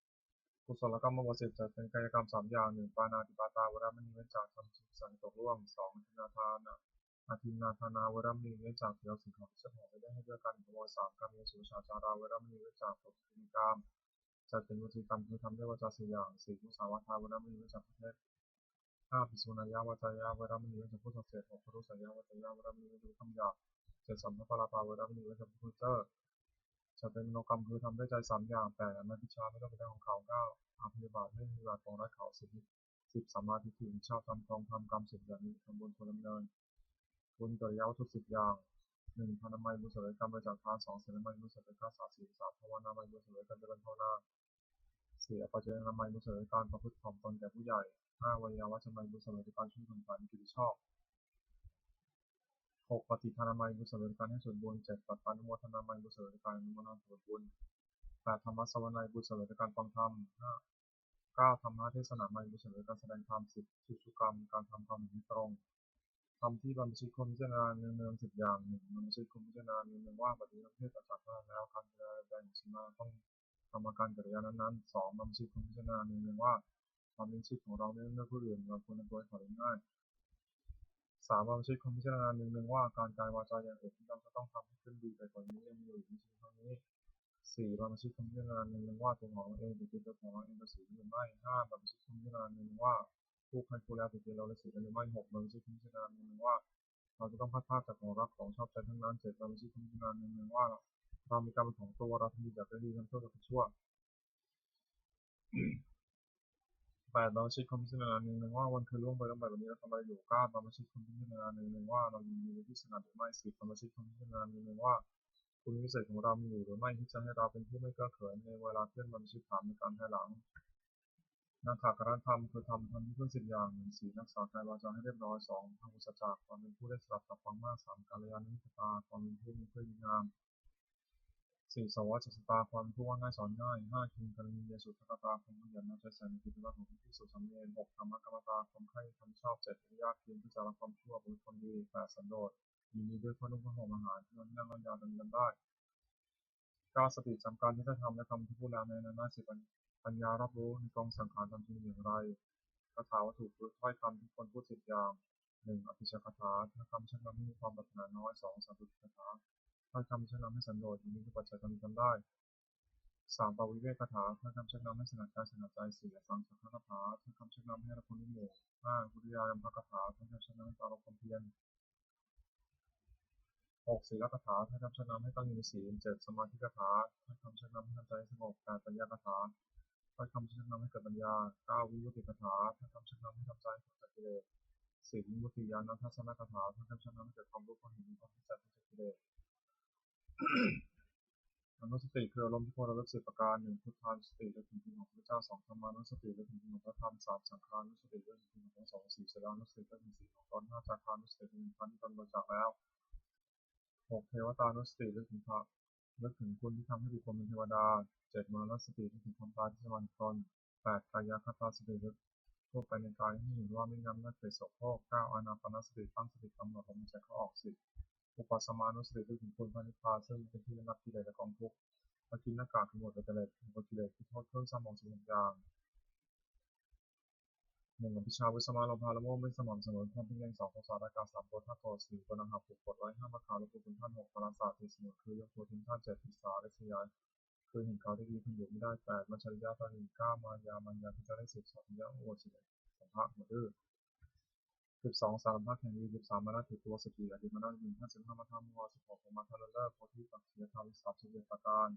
ກຸສົລະກຳມະບົດສິບ ຈະເປັນກາຍະກຳສາມຢ່າງ. ໜຶ່ງ ປານາຕິປາຕາ ເວລາມັນມີເວັ້ນຈາກທຳສິ່ງທີ່ຕົກລ່ວງ. ສອງ ອະທິນນາທານາ ອະທິນນາທານາ ເວລາມັນມີເວັ້ນຈາກຖືເອົາສິ່ງຂອງທີ່ເຈົ້າຂອງໄດ້ເຮັດໃຫ້ດ້ວຍກັນ. ຂະໂມຍ ສາມ ກາເມສຸມິດສາຈາລາ ເວລາມັນມີເວັ້ນຈາກຕົກຢູ່ໃນກາມ. ຈະເປັນວະຈີກຳ ຄືທຳດ້ວຍວາຈາສີ່ຢ່າງ. ສີ່ ມຸສາວາທາ ເວລາມັນມີເວັ້ນຈາກພູດເທັດ. ຫ້າ ພິສຸນາຍາວາຈາຍາ ເວລາມັນມີເລື່ອງຈຳພວກສັດເສດ. ຫົກ ພະລຸສາຍາວາຈາຍາ ເວລາມັນມີເລື່ອງຈຳພວກຄຳຫຍາບ. ເຈັດ ສຳພະປະລາປາ ເວລາມັນມີເລື່ອງຈຳພວກເຊີ. ຈະເປັນມະໂນກຳ ຄືທຳດ້ວຍໃຈສາມຢ່າງ. ແປດ ອະນາພິຊາ ເປັນໂລກເປັນແຫຼ່ງຂອງເຂົາ. ເກົ້າ ອະພະຍາບາດ ເປັນພະຍາບາດປອງລັກເຂົາ. ສິບ ສິບ ສຳມາທິດຖິ ເຫັນຊອບທຳ ຄອງທຳ ກຳສິບຢ່າງນີ້ ທຳບຸນຄວນດຳເນີນ. ບຸນກິລິຍາວັດຖຸສິບຢ່າງ. ໜຶ່ງ ທານນະໄມ ບຸນສຳເລັດການບໍລິຈາກທານ. ສອງ ສີລະນະໄມ ບຸນສຳເລັດການຮັກສາ. ສີ່ ສາທາວະນະໄມ ບຸນສຳເລັດການຈະເລີນພາວະນາ. ສີ່ ອະປາເຈນະໄມ ບຸນສຳເລັດການປະພຶດຖ່ອມຕົນແກ່ຜູ້ໃຫຍ່. ຫ້າ ວະຍາວັດຈະໄມ ບຸນສຳເລັດການຊ່ວຍເພິ່ງພາ ມີກິດຈະຊອບ. ຫົກ ປະຕິທານາໄມ ບຸນສຳເລັດການໃຫ້ສ່ວນບຸນ. ເຈັດ ປັດປານຸໂມທະນາໄມ ບຸນສຳເລັດການອະນຸໂມທະນາສ່ວນບຸນ. ແປດ ທຳມະສະວະໄນ ບຸນສຳເລັດການຟັງທຳ. ຫ້າ ເກົ້າ ທຳມະເທດສະໜາໄມ ບຸນສຳເລັດການສະແດງທຳ. ສິບ ສຸຊຸກຳ ການທຳຄວາມເຫັນທີ່ຕົງ. ທຳທີ່ບັນພະຊິດຄວນພິຈາລະນາເນືອງໆ ສິບຢ່າງ. ໜຶ່ງ ບັນພະຊິດຄວນພິຈາລະນາເນືອງໆວ່າ ປະຕິບັດເລື່ອງເທດອາຈາກນັ້ນແລ້ວ ການພິຈາລະນາໃດຂອງສັມມາຕ້ອງ ກຳມະການກິລິຍານັ້ນໆ. ສອງ ບັນພະຊິດຄວນພິຈາລະນາເນືອງໆວ່າ ຄວາມມີຊີວິດຂອງເຮົາເນືອງດ້ວຍຜູ້ອື່ນ ເຮົາຄວນນຳຕົວໃຫ້ເຂົາໄດ້ງ່າຍ. ສາມ ບັນພະຊິດຄວນພິຈາລະນາເນືອງໆວ່າ ການກາຍວາຈາຢ່າງອື່ນທີ່ເຮົາຈະຕ້ອງທຳໃຫ້ຂຶ້ນດີໄປກວ່ານີ້ ຍັງມີຢູ່ໃນຊີວິດເຮົານີ້. ສີ່ ບັນພະຊິດຄວາມພິຈາລະນາເນືອງໆວ່າ ຕົວຂອງເຮົາເອງເປັນຕົວຂອອງເຮົາເອງຕໍ່ສິ່ງທີ່ເປັນໄມ້. ຫ້າ ບັນພະຊິດຄວາມພິຈາລະນາເນືອງໆວ່າ ຜູ້ໃຄຜູ້ແລເປັນເກໂລ ແລະ ສິດແລະ ຫຼື ໄມ້. ຫົກ ບັນພະຊິດຄວາມພິຈາລະນາເນືອງໆວ່າ ເຮົາຈະຕ້ອງພາດພາກຈາກຂອງຮັກຂອງຊອບໃຈທັງນັ້ນ. ເຈັດ ບັນພະຊິດຄວາມພິຈາລະນາເນືອງໆວ່າ ເຮົາມີການເປັນຂອງຕົວ ເຮົາທັງດີ ຢາກໄດ້ດີ ທັງຊົ່ວ ຢາກໄດ້ຊົ່ວ. ແປດ ບັນພະຊິດຄວາມພິຈາລະນາເນືອງໆວ່າ ວັນຄືລ່ວງໄປ ລ່ວງໄປແບບນີ້ ເຮົາທຳອະໄລຢູ່. ເກົ້າ ບັນພະຊິດຄວາມພິຈາລະນາເນືອງໆວ່າ ເຮົາຍິນດີໃນທີ່ສະຫງັດຫຼືໄມ່. ສິບ ບັນພະຊິດຄວາມພິຈາລະນາເນືອງໆວ່າ ຄຸນວິເສດຂອງເຮົາມີຢູ່ຫຼືໄມ່ ທີ່ຈະໃຫ້ເຮົາເປັນຜູ້ໄມ່ເກື້ອເຂີນໃນເວລາເຄື່ອນ. ບັນພະຊິດຖາມໃນການພາຍຫຼັງ ຄືທຳ ທຳທີ່ເພິ່ງສິບຢ່າງ. ໜຶ່ງ ສີລ ຮັກສາກາຍວາຈາໃຫ້ຮຽບຮ້ອຍ. ສອງ ພະໂຫສະຈາ ຄວາມເປັນຜູ້ໄດ້ສະດັບຮັບຟັງມາກ. ສາມ ກາລະຍານະມິດຕະຕາ ຄວາມເປັນຜູ້ມີເພື່ອນດີງາມ. ສີ່ ສະວະຈັດສະຕາ ຄວາມເປັນຜູ້ວ່າງ່າຍສອນງ່າຍ. ຫ້າ ຄິງຄະລະນີຍະສຸດທະກະຕາ ຄວາມຂະຫຍັນເອົາໃຈໃສ່ໃນກິດຈະວັດຂອງພິກຂຸສົງສາມເນນ. ຫົກ ທຳມະກຳມະຕາ ຄວາມໃຄ່ທຳຊອບ. ເຈັດ ວິລິຍະ ຄວາມເປັນຜູ້ຈາລັກຄວາມຊົ່ວ ບໍ່ເປັນຄົນດີ. ແປດ ສັນໂດດ ຍິນດີດ້ວຍເພື່ອນຮ່ວມອາຫານ ເພື່ອນັ່ງເລົ່າຢາມກັນໄດ້. ເກົ້າ ສະຕິ ຈຳການທີ່ໄດ້ທຳ ແລະ ຄຳທີ່ຜູ້ລາວແນະນຳມາ. ສິບ ປັນ ປັນຍາ ຮັບຮູ້ໃນກອງສັງຂານ ທຳຈິງເປັນຢ່າງໃດ. ຄາຖາວັດຖຸ ຄືຖ້ອຍຄຳທີ່ຄວນພູດສິບຢ່າງ. ໜຶ່ງ ອະພິຊາກະຖາ ຖ້ອຍຄຳຊັກນຳໃຫ້ມີຄວາມປາດຖະໜານ້ອຍ. ສອງ ສັນຕຸຕິກະຖາ ຖ້ອຍຄຳທີ່ຊັກນຳໃຫ້ສັນໂດດ ຍິນດີດ້ວຍປັດໄຈການມີການໄດ້. ສາມ ປະວິເວກກະຖາ ຖ້ອຍຄຳຊັກນຳໃຫ້ສະຫງັດກາຍສະຫງັດໃຈ. ສີ່ ອະສັງສາກະຖາ ຖ້ອຍຄຳຊັກນຳໃຫ້ຮັບຄວາມນຸ່ມໂຮມ. ຫ້າ ວິລິຍາລັມພະກະຖາ ຖ້ອຍຄຳຊັກນຳໃຫ້ປາລົບຄວາມພຽນ. ຫົກ ສີລະກະຖາ ຖ້ອຍຄຳຊັກນຳໃຫ້ຕັ້ງຢູ່ໃນສີນ. ເຈັດ ສະມາທິກະຖາ ຖ້ອຍຄຳຊັກນຳໃຫ້ທຳໃຈໃຫ້ສະຫງົບ. ແປດ ປັນຍາກະຖາ ຖ້ອຍຄຳທີ່ຊັກນຳໃຫ້ເກີດປັນຍາ. ເກົ້າ ວິມຸດຕິກະຖາ ຖ້ອຍຄຳຊັກນຳໃຫ້ທຳໃຈໃຫ້ພົ້ນຈາກກິເລດ. ສິບ ວິມຸດຕິຍານະທັດສະນະກະຖາ ຖ້ອຍຄຳຊັກນຳໃຫ້ເກີດຄວາມຮູ້ຄວາມເຫັນ ມີຄວາມເປັນໃຈພົ້ນຈາກກິເລດ. ອະນຸສະຕິ ຄືອາລົມທີ່ຄວນລະລຶກສິບປະການ. ໜຶ່ງ ພຸດທານຸສະຕິ ລະນຶກເຖິງຄຸນຂອງພະພຸດທະເຈົ້າ. ສອງ ທຳມານຸສະຕິ ລະນຶກເຖິງຄຸນຂອງພະທຳ. ສາມ ສັງຄານຸສະຕິ ລະນຶກເຖິງຄຸນຂອງພະສົງ. ສີ່ ສີລານຸສະຕິ ລະນຶກເຖິງຄຸນຂອງຕົນ. ຫ້າ ຈາຄານຸສະຕິ ລະນຶກເຖິງຄຸນທີ່ຕົນບໍລິຈາກແລ້ວ. ຫົກ ເທວະຕານຸສະຕິ ລະນຶກເຖິງພະ ລະນຶກເຖິງຄຸນທີ່ທຳໃຫ້ບຸກຄົນເປັນເທວະດາ. ເຈັດ ມໍລະນະສະຕິ ລະນຶກເຖິງຄວາມຕາຍທີ່ຈະມາເຖິງຕົນ. ແປດ ກາຍະຄະຕາສະຕິ ລະນຶກທົ່ວໄປໃນກາຍ ໃຫ້ເຫັນວ່າມີນ້ຳໜ້າເກຍດໂສໂຄກ. ເກົ້າ ອານາປານະສະຕິ ຕັ້ງສະຕິກຳນົດລົມຫາຍໃຈເຂົ້າອອກ. ສິບ ອຸປະສະມານຸສະຕິ ລະນຶກເຖິງຄຸນພະນິບພານ ເຊິ່ງເປັນທີ່ລະງັບກິເລດ ແລະ ກອງທຸກ. ປະກິນນະກະ ຄືໝົດກະຕະເລດ ເຖິງໝົດກິເລດ ຄືໂທດເຄື່ອງເສົ້າໝອງສິບຫົກຢ່າງ. ໜຶ່ງ ອະພິຊາ ວິສະມາ ໂລພາ ລະໂມບ ໄມ່ສະໝໍ່າສະເໝີ ຄວາມເປັນແຫ່ງສອງ ໂທສາ ລາຄາ ສາມ ໂທສະ ຫ້າ ໂກດ ສີ່ ໂກດດັງ ຫ້າ ຜູກກົດໄວ້ ຫ້າ ມາຄາ ລົບຫຼູ່ຄຸນທ່ານ ຫົກ ພາລະສາ ທີ່ສະເໝີ ຄືຍົກຕົວເຖິງທ່ານ ເຈັດ ທິດສາ ລິສະຍາ ຄືເຫັນເຂົາໄດ້ດີ ເພິ່ນຢູ່ບໍ່ໄດ້ ແປດ ມັດຈະລິຍະ ຕາໜຶ່ງ ເກົ້າ ມາຍາ ມັນຍາ ຄືຈະໄດ້ສິບ ສອງ ຍະ ໂອດ ສິບເອັດ ສັມພະ ຫົວດື້ ສິບສອງ ສາລະພັດ ແຂງດີ ສິບສາມ ມານະ ຖືຕົວ ສິບສີ່ ອະຕິມານະ ໜຶ່ງ ຫ້າ ສິບຫ້າ ມະທະ ມົວ ສິບຫົກ ໂທມະທະ ເລີນເລີກ ໂພທິປັກຂະທຳ ສາມສິບເຈັດ ປະການ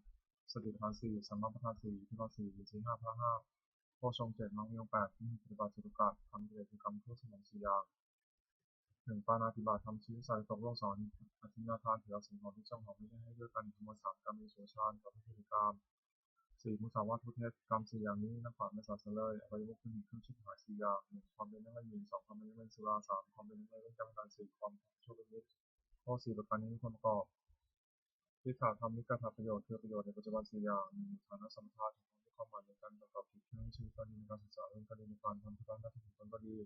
ສະຕິປະທານ ສີ່ ສຳມາປະທານ ສີ່ ອິດທິບາດ ສີ່ ອິນຊີ ຫ້າ ພະ ຫ້າ ໂພຊະງ ເຈັດ ມັງມີອົງ ແປດ ທີ່ປະຕິບັດ ຈະຖືກກະທຳກິເລດຄືກຳ ໂທດສະໝອງ ສີ່ ຢ່າງ. ໜຶ່ງ ປານາຕິບາດທຳ ຊີວິດສັດ ຕົກລ່ວງ ສອງ ອະທິນນາທານ ຖືເອົາສິ່ງຂອງທີ່ເຈົ້າຂອງໄດ້ໃຫ້ດ້ວຍກັນ ຂະໂມຍ ສາມ ກາເມສຸວາຊານ ປະເພດເພນີກາມ ສີ່ ມຸສາວາດ ຜູ້ເທັດ ກຳ ສີ່ ຢ່າງນີ້ ນັບບາບ ແລະ ສາເສຍເລີຍ ອະໄວຍະວະຄືນເປັນເຄື່ອງຊິບຫາຍ ສີ່ ຢ່າງ. ໜຶ່ງ ຄວາມເປັນນັກໄລຍິງ ສອງ ຄວາມເປັນນັກເລງສຸລາ ສາມ ຄວາມເປັນນັກເລງເວນກາມະການ ສີ່ ຄວາມເປັນນັກໂທດເວນິດ ໂທດສີ່ປະການນີ້ມີຄວາມປະກອບ ທິດຖະທຳ ມີການທຳປະໂຫຍດ ຄືປະໂຫຍດໃນປັດຈຸບັນ ສີ່ ຢ່າງ. ໜຶ່ງ ຖານະສຳປະທາ ຖືຄວາມມີຄວາມໝາຍໃນການປະກອບກິດເຄື່ອງໃຊ້ການຢູ່ໃນການສຶກສາ ເລື່ອງການຢູ່ໃນການທຳທຸລະນາກະກິດຂອງຕົນກໍດີ.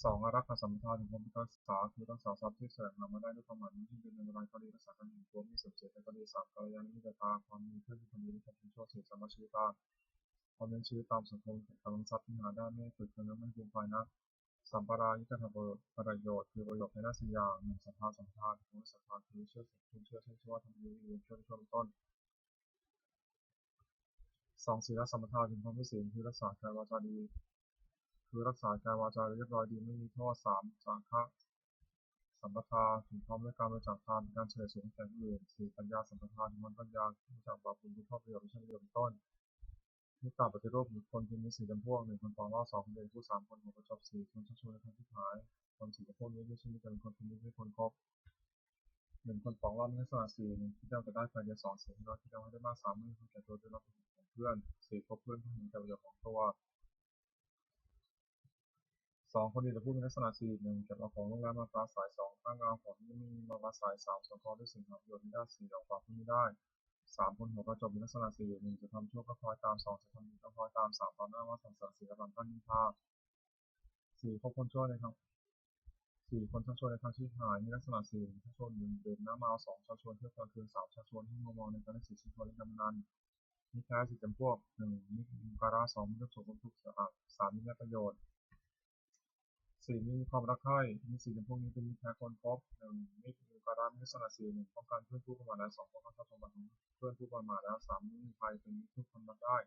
ສອງ ອາລັກຂະສຳປະທາ ຖືຄວາມມີການສຶກສາ ຄືຮັກສາຊັບທີ່ສະແຫວງຫາມາໄດ້ດ້ວຍຄວາມໝາຍມີທີ່ເປັນເງິນເປັນລາຍກໍດີ ຮັກສາການເຫັນຕົວມີສົມເສດໄດ້ກໍດີ. ສາມ ກາລະຍານະມິດຕະຕາ ຄວາມມີເພື່ອນທີ່ຄົນດີ ມີຄວາມເປັນໂຊດເສ ສາມາດຊີວິດຕາ ຄວາມເປັນຊີວິດຕາມສັງຄົມ ກຳລັງຊັບທີ່ຫາໄດ້ ແມ່ນເກີດຂຶ້ນແລ້ວມັນເປັນຝ່າຍນັກ ສຳປະລາຍິກະທຳປະໂຫຍດ ຄືປະໂຫຍດພາຍໃນສີ່ຢ່າງ. ໜຶ່ງ ສັດທາສຳປະທາ ຄືຄວາມເຊື່ອ ຄວາມເຊື່ອ ເຊັ່ນ ເຊື່ອວ່າທຳຢູ່ ເປັນເພື່ອນ ເປັນຕົ້ນ. ສອງ ສີລະສຳປະທາ ເປັນຄວາມມີສີນ ຄືຮັກສາກາຍວາຈາດີ ຄືຮັກສາກາຍວາຈາຮຽບຮ້ອຍດີ ໄມ່ມີໂທດ. ສາມ ຈາຄະສຳປະທາ ເປັນຄວາມຮູ້ການບໍລິຈາກທານ ເປັນການຊ່ວຍເຫຼືອສູງແກ່ຜູ້ອື່ນ. ສີ່ ປັນຍາສຳປະທາ ເປັນຄວາມປັນຍາ ຮູ້ຈັກບາບບຸນ ຮູ້ຊອບປະໂຫຍດ ຮູ້ຈັກປະໂຫຍດເປັນຕົ້ນ. ເມດຕາປະຕິຮູບ ຄືຄົນທີ່ມີສີ່ຈຳພວກ ໜຶ່ງ ຄົນປອງລອບ ສອງ ຄົນເປັນຜູ້ ສາມ ຄົນຫົວປະຈົບ ສີ່ ຄົນຊັກຊວນໃຫ້ຄົນຜິດຫາຍ. ຄົນສີ່ຈຳພວກນີ້ມີຊື່ມີແຕ່ເປັນຄົນທີ່ມີໃຫ້ຄົນຄົບ. ໜຶ່ງ ຄົນປອງລອບມີລັກສະນະສີ່ ໜຶ່ງ ຄິດແລ້ວຈະໄດ້ໄປເດີຍ ສອງ ເສຍໃຫ້ນ້ອຍ ຄິດແລ້ວໃຫ້ໄດ້ມາກ ສາມ ມີເຫັນແກ່ຕົວ ເປັນລັກຂອງເພື່ອນ ສີ່ ຄົບເພື່ອນເພື່ອເຫັນແກ່ປະໂຫຍດຂອງຕົວ. ສອງ ຄົນດີແຕ່ຜູ້ມີລັກສະນະສີ່ ໜຶ່ງ ເກັບເອົາຂອງໂຮງແຮມມາປາໄສ, ສອງ ສ້າງງານຂອງທີ່ມີມາປາໄສ, ສາມ ສວນທອງດ້ວຍສິ່ງຫາປະໂຫຍດທີ່ໄດ້, ສີ່ ອອກປາກຜູ້ມີໄດ້, ສາມ ຄົນຫົວກະຈົກມີລັກສະນະສີ່ ໜຶ່ງ ຈະທຳຊົ່ວກໍຄອຍຕາມ, ສອງ ຈະທຳດີກໍຄອຍຕາມ, ສາມ ຕາໜ້າມາສັນເສີນ, ສີ່ ກຳລັງຕັ້ງນິນທາ, ສີ່ ຄົນຊົ່ວໃນທາງ ສີ່ ຄົນຊັກຊວນໃນທາງທີ່ຮ້າຍມີລັກສະນະສີ່ ໜຶ່ງ ຊັກຊວນດື່ມນ້ຳເມົາ, ສອງ ຊັກຊວນທຽວກາງຄືນ, ສາມ ຊັກຊວນໃຫ້ມົວເມົາໃນການໄດ້ສິດ ສີ່ ຄົນເຮັດການພະນັນ. ມີແທ້ສີ່ຈຳພວກ ໜຶ່ງ ມີກາລາ, ສອງ ມີຄວາມສຸກຄວາມທຸກ, ສາມ ມີແນວປະໂຫຍດ, ສີ່ ມີຄວາມຮັກໃຄ່. ມີສີ່ຈຳພວກນີ້ເປັນມິດແທ້ຄົນຄົບ ໜຶ່ງ ມິດ ມີກາລາ, ມີລັກສະນະສີ່ ໜຶ່ງ ປ້ອງກັນເພື່ອນຜູ້ປະໝາດແລ້ວ, ສອງ ປ້ອງກັນຊັບສົມບັດຂອງເພື່ອນຜູ້ປະໝາດແລ້ວ, ສາມ ມີໄພເປັນມິດທຸກຄົນຮັບໄດ້,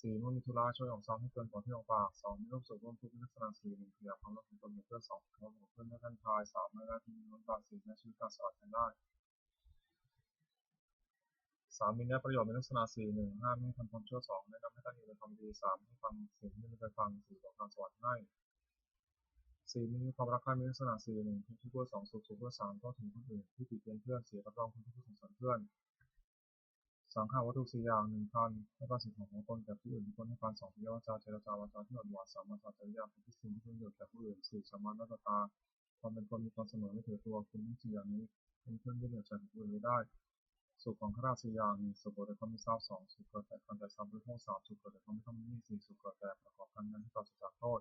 ສີ່ ເມື່ອມີທຸລະຊ່ວຍອອກຊັບໃຫ້ເກີນກວ່າທີ່ອອກປາກ, ສອງ ມີຄວາມສຸກຮ່ວມທຸກມີລັກສະນະສີ່ ໜຶ່ງ ຂະຫຍາຍຄວາມຮັບຂອງຕົນເປັນເພື່ອນ, ສອງ ເປັນຄວາມຫວັງເພື່ອນໃນທ່ານທາຍ, ສາມ ໃນໜ້າທີ່ມີເງິນບາດ, ສີ່ ໃນຊີວິດການສະຫຼາດແທນໄດ້. ສາມ ມີແນວປະໂຫຍດ ມີລັກສະນະສີ່ ໜຶ່ງ ຫ້າມມີໃຫ້ທຳຄວາມຊົ່ວ, ສອງ ແນະນຳໃຫ້ຕັ້ງຢູ່ໃນຄວາມດີ, ສາມ ໃຫ້ຟັງ, ສີ່ ໃຫ້ມີໃນການຟັງ, ສີ່ ບອກການສະຫວັນໃຫ້, ສີ່ ມີຄວາມຮັກໃຄ່ ມີລັກສະນະສີ່ ໜຶ່ງ ທຸກທີ່ເພື່ອ, ສອງ ສຸກ, ສຸກເພື່ອ, ສາມ ເຂົ້າເຖິງຄົນອື່ນ, ທີ່ຕິຕຽນເພື່ອນ, ສີ່ ຮັບຮອງຄົນທຸກເພື່ອສົງສານເພື່ອນ. ສັງຂະວັດຖຸສີ່ຢ່າງ ໜຶ່ງ ທ່ານໃຫ້ປານສິ່ງຂອງຂອງຕົນແກ່ຜູ້ອື່ນ, ທຸກຄົນໃຫ້ປານ ສອງ ປິຍະວາຈາ, ເຈລະຈາວາຈາທີ່ອ່ອນຫວານ, ສາມ ວາຈາຈະລິຍາ ຄວາມຄິດສິ່ງທີ່ເປັນປະໂຫຍດແກ່ຜູ້ອື່ນ, ສີ່ ສະມານຕະຕາ ຄວາມເປັນຄົນມີຄວາມສະເໝີໄວ້ຖືຕົວ. ຄຸນທັງສີ່ຢ່າງນີ້ເປັນເຄື່ອງຍຶດເໜືອໃຈຂອງຜູ້ອື່ນໄວ້ໄດ້. ສຸກຂອງຂ້າທາດສີ່ຢ່າງ ໜຶ່ງ ສຸກເກີດແຕ່ຄວາມມີຊັບ, ສອງ ສຸກເກີດແຕ່ການໄຕ່ສະບັບໂພກ, ສາມ ສຸກເກີດແຕ່ຄວາມມີຄວາມມີໜີ້, ສີ່ ສຸກເກີດແຕ່ປະກອບການງານທີ່ປາສະຈາກໂທດ.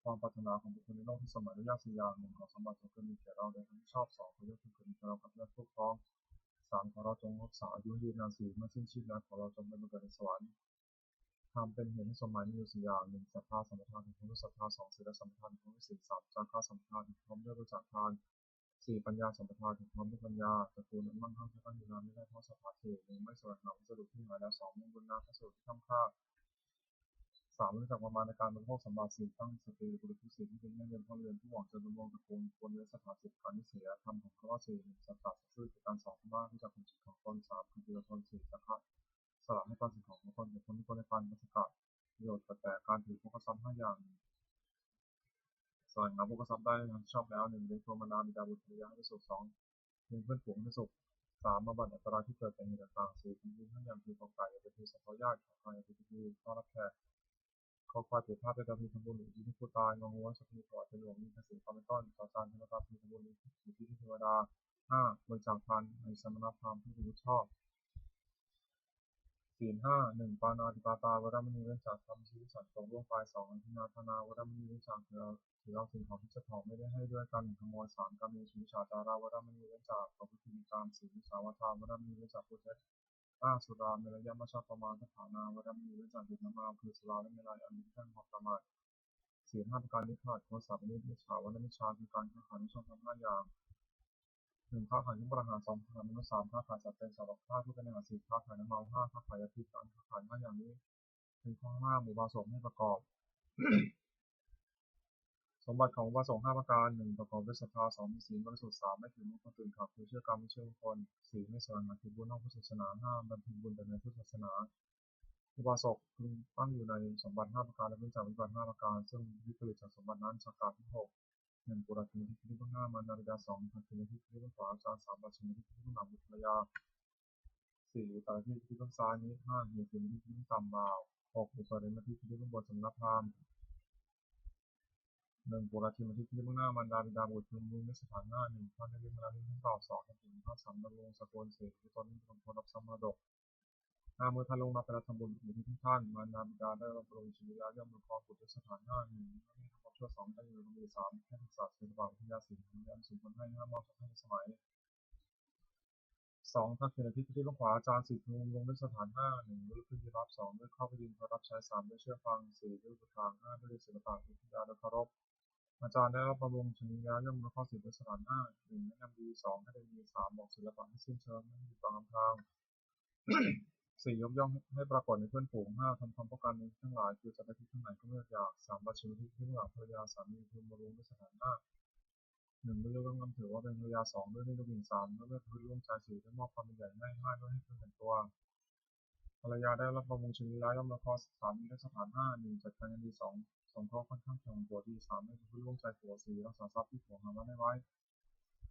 ຄວາມປາດຖະໜາຂອງບຸກຄົນໃນໂລກທີ່ສົມໝາຍດ້ວຍຍາດສີ່ຢ່າງ ໜຶ່ງ ຂໍສົມບັດຈົ່ງເກີດມີແກ່ເຮົາໂດຍທຳມິດຊອບ, ສອງ ຂໍຢາດຈົ່ງເກີດມີແກ່ເຮົາກັບຍາດຜູ້ຄອງ, ສາມ ຂໍເຮົາຈົ່ງຮັກສາອາຍຸຍືນນານ, ສີ່ ເມື່ອສິ້ນຊີບແລ້ວ ຂໍເຮົາຈົ່ງໄດ້ບັງເກີດໃນສະຫວັນ. ທຳເປັນເຫດໃຫ້ສົມໝາຍມີຢູ່ສີ່ຢ່າງ ໜຶ່ງ ສັດທາສຳປະທານເຖິງພ້ອມດ້ວຍສັດທາ, ສອງ ສີລະສຳປະທານເຖິງພ້ອມດ້ວຍສີລ, ສາມ ຈາຄະສຳປະທານເຖິງພ້ອມດ້ວຍບໍລິຈາກທານ, ສີ່ ປັນຍາສຳປະທານເຖິງພ້ອມດ້ວຍປັນຍາ. ຕະກູນອັນໝັ້ງຄັ່ງທີ່ຕັ້ງຢູ່ນານໄດ້ເທົ່າສັດທາເຂດ, ໜຶ່ງ ໄມ່ສະແຫວງຫາວັດຖຸທີ່ຫາຍແລ້ວ, ສອງ ເບິ່ງບຸນນາມພະສະຫຸດທີ່ຄ້ຳຄ່າ, ສາມ ຮູ້ຈັກປະມານໃນການບໍລິໂພກສຳບາດ, ສີ່ ຕັ້ງສະຕິ ບຸລຸດຜູ້ສີທີ່ເປັນແມ່ເຮືອນພໍ່ເຮືອນ ຜູ້ຫວັງຈະດຳລົງຕະກູນຄວນເວສະຖາສິດການນິເສຍທຳຂອງຂ້າພະເຈົ້າ, ສີ່ ສັດຕະສັດຊື່ຄືການສອງ ສາມາດຮູ້ຈັກຄວາມຈິດຂອງຕົນ, ສາມ ຄືທີລະທົນ, ສີ່ ຈາຄະ ສະຫຼະໃຫ້ປານສິ່ງຂອງຂອງຕົນແກ່ຄົນທີ່ບໍ່ໄດ້ປານປາສະກາດປະໂຫຍດ ກະແຕການຖືໂພຄະຊັບຫ້າຢ່າງ. ສະແຫວງຫາໂພຄະຊັບໄດ້ຮັບຜິດຊອບແລ້ວ ໜຶ່ງ ລ້ຽງດູມານດາບິດາບຸດພັນລະຍາໃຫ້ປະສົງ, ສອງ ລ້ຽງເພື່ອນຝູງໃຫ້ປະສົບ, ສາມ ບຳບັດອັນຕະລາຍທີ່ເກີດຈາກເຫດຕ່າງໆ, ສີ່ ທຳບຸນຫ້າຢ່າງຄື ຂໍໄກ່ ຢ່າໄປຖືສັບພະຍາດ, ຂໍຄວາຍ ຢ່າໄປຖືຜູ້ຕ້ອນຮັບແຂກ, ຂໍຄວາຍ ເປັນພາບແຕ່ດຳທີ່ທຳບຸນ ອຸທິດໃຫ້ຜູ້ຕາຍ, ງໍງົວ ສັບພະຍາ ຖວາຍແຕ່ຫຼວງ ມີພະສີຄວາມເປັນຕົ້ນ, ຊາວຈານ ເທວະທັດ ທີ່ທຳບຸນ ອຸທິດໃຫ້ເທວະດາ, ຫ້າ ບໍລິຈາກທານໃນສະມະນະພາມຜູ້ຮູ້ຊອບ. ສີນຫ້າ ໜຶ່ງ ປານາຕິປາຕາ ເວລະມະນີ ເວັ້ນຈາກທຳທີ່ສັນຕົງລ່ວງໄປ, ສອງ ອະທິນນາທານາ ເວລະມະນີ ເວັ້ນຈາກຖືເອົາ ຖືເອົາສິ່ງຂອງທີ່ເຈົ້າຂອງໄມ່ໄດ້ໃຫ້ດ້ວຍການລັກຂະໂມຍ, ສາມ ກາເມສຸມິດສາຈາລາ ເວລະມະນີ ເວັ້ນຈາກປະພຶດຕິໃນກາມ, ສີ່ ມິດສາວາທາ ເວລະມະນີ ເວັ້ນຈາກຜູ້ເທັດ, ຫ້າ ສຸລາເມລະຍະມັດຊະປະມານຖານາ ເວລະມະນີ ເວັ້ນຈາກດື່ມນ້ຳເມົາ ຄືສຸລາ ແລະ ເມລັຍ ອັນມີແຕ່ຄວາມປະໝາດ. ສີນຫ້າປະການເດັດຂາດ, ໂຄສາປະນິດ, ມິດສາວະນະມິດຊາ ຄືການຄ້າຂາຍໃນຊ່ອງທາງຫ້າຢ່າງ. ໜຶ່ງ ຄ້າຂາຍເຄື່ອງປະຫານ, ສອງ ຄ້າຂາຍມະນຸດ, ສາມ ຄ້າຂາຍສັດເປັນ, ສາມ ຄ້າຜູ້ເປັນເນື້ອຫາ, ສີ່ ຄ້າຂາຍນ້ຳເມົາ, ຫ້າ ຄ້າຂາຍຢາພິດ, ການຄ້າຂາຍຫ້າຢ່າງນີ້ເປັນຂໍ້ຫ້າມອຸບາສົກໃຫ້ປະກອບ. ສົມບັດຂອງອຸບາສົກຫ້າປະການ, ໜຶ່ງ ປະກອບດ້ວຍສັດທາ, ສອງ ມີສີນບໍລິສຸດ, ສາມ ໄມ່ຖືມົງຄົນຕື່ນຂາດ, ຄືເຊື່ອກຳ ແລະ ເຊື່ອຄົນ, ສີ່ ໄມ່ສະແຫວງຫາຖືບຸນນອກພຸດສາສະໜາ, ຫ້າ ບຳເພັນບຸນແຕ່ໃນພຸດສາສະໜາ. ອຸບາສົກເພິ່ງຕັ້ງຢູ່ໃນສົມບັດຫ້າປະການ ແລະ ເພິ່ງຈາກປະຕິບັດຫ້າປະການ, ເຊິ່ງວິປະລິດຈາກສົມບັດນັ້ນ ສັກກາທີ່ຫົກ ໜຶ່ງ ປຸລະທິມະທິພິລິເບື້ອງໜ້າ ມານດາບິດາ, ສອງ ທັກຂິນນະທິພິລິເບື້ອງຂວາ ອາຈານ, ສາມ ປັດສະເມນະທິພິລິເບື້ອງຫຼັງ ບຸດພັນລະຍາ, ສີ່ ອຸຕະລະທິພິລິເບື້ອງຊ້າຍ ນິດ, ຫ້າ ເຫດທິມະທິພິລິເບື້ອງຕ່ຳ ບ່າວ, ຫົກ ອຸປະລິມະທິພິລິເບື້ອງບົນ ສະມະນະພາມ. ໜຶ່ງ ປຸລະທິມະທິພິລິເບື້ອງໜ້າ ມານດາບິດາ, ບຸດ, ເພື່ອນ, ເປັນສະຖານະ. ໜຶ່ງ ທ່ານໄດ້ເຮັດມາແລ້ວ ມີຄຳຕອບ, ສອງ ທ່ານເປັນພະສຳດຳລົງສະກຸນ, ສີ່ ຜູ້ຕົນເປັນຄົນຮັບຊັບມໍລະດົກ. ຫ້າ ເມື່ອທ່ານລ່ວງລັບໄປແລ້ວ ທຳບຸນອຸທິດໃຫ້ທ່ານ, ມານດາບິດາໄດ້ຮັບບຳລຸງຊີວິດແລ້ວ ຍ່ອມອະນວຍຄອນບຸດດ້ວຍສະຖານະ. ໜຶ່ງ ເມື່ອມີຄຳຕອບຊົ່ວ, ສອງ ໄດ້ຢູ່ໃນຄວາມດີ, ສາມ ແພດຮັກສາ, ສີ່ ສະບາຍວິທະຍາ, ສີ່ ມີອາຍຸສົມຄວນໃຫ້, ຫ້າ ມອບຊັບໃຫ້ທັນສະໄໝ. ສອງ ທັກຂິນນະທິພິລິເບື້ອງຂວາ ອາຈານ, ສີ່ ເປັນຜູ້ດຳລົງດ້ວຍສະຖານະ. ໜຶ່ງ ດ້ວຍລູກຂຶ້ນທີ່ຮັບ, ສອງ ດ້ວຍເຂົ້າໄປຢືນເພື່ອຮັບໃຊ້, ສາມ ດ້ວຍເຊື່ອຟັງ, ສີ່ ດ້ວຍອຸປະຖາກ, ຫ້າ ດ້ວຍສິລະປະ, ວິທະຍາ, ດ້ວຍເຄົາລົບ. ອາຈານໄດ້ຮັບບຳລຸງຊະນິດຍາ ຍ່ອມອຳນວຍຄວາມສຳເລັດດ້ວຍສະຖານະ. ໜຶ່ງ ແນະນຳດີ, ສອງ ໃຫ້ໄດ້ດີ, ສາມ ບອກສິລະປະໃຫ້ຊື່ນເຊີມ, ໃຫ້ຢຸດບັງອຳພາງ, ສີ່ ຍົກຍ້ອງໃຫ້ປາກົດໃນເພື່ອນຝູງ, ຫ້າ ທຳຄວາມຕ້ອງການໃນທີ່ທັງຫຼາຍ, ຄືຈະໄປທິດທາງໃດກໍບໍ່ອາດຢາກ, ສາມ ບັດຊີວິດທີ່ເບື້ອງຫຼັງ, ພະລະຍາ, ສາມີ, ເປັນຜູ້ດຳລົງດ້ວຍສະຖານະ. ໜຶ່ງ ດ້ວຍຍົກຍ້ອງນຳຖືວ່າເປັນພະລະຍາ, ສອງ ດ້ວຍມີລູກຍິງ, ສາມ ດ້ວຍເວທະພຶດລວມໃຈ, ສີ່ ດ້ວຍມອບຄວາມເປັນໃຫຍ່ໃຫ້, ຫ້າ ດ້ວຍໃຫ້ເພິ່ງເຫັນຕົວ. ພະລະຍາໄດ້ຮັບບຳລຸງຊະນິດລາຍ ຍ່ອມອຳນວຍຄວາມສາມີດ້ວຍສະຖານະ. ໜຶ່ງ ຈັດການງານດີ, ສອງ ສົງເຄາະຂ້ອນຂ້າງຂຽງຂອງຜົວ, ສີ່ ສາມ ເປັນຜູ້ດຳລົງໃຈຜົວ, ສີ່ ຮັກສາຊັບທີ່ຜົວຫາມາໄດ້ໄວ້,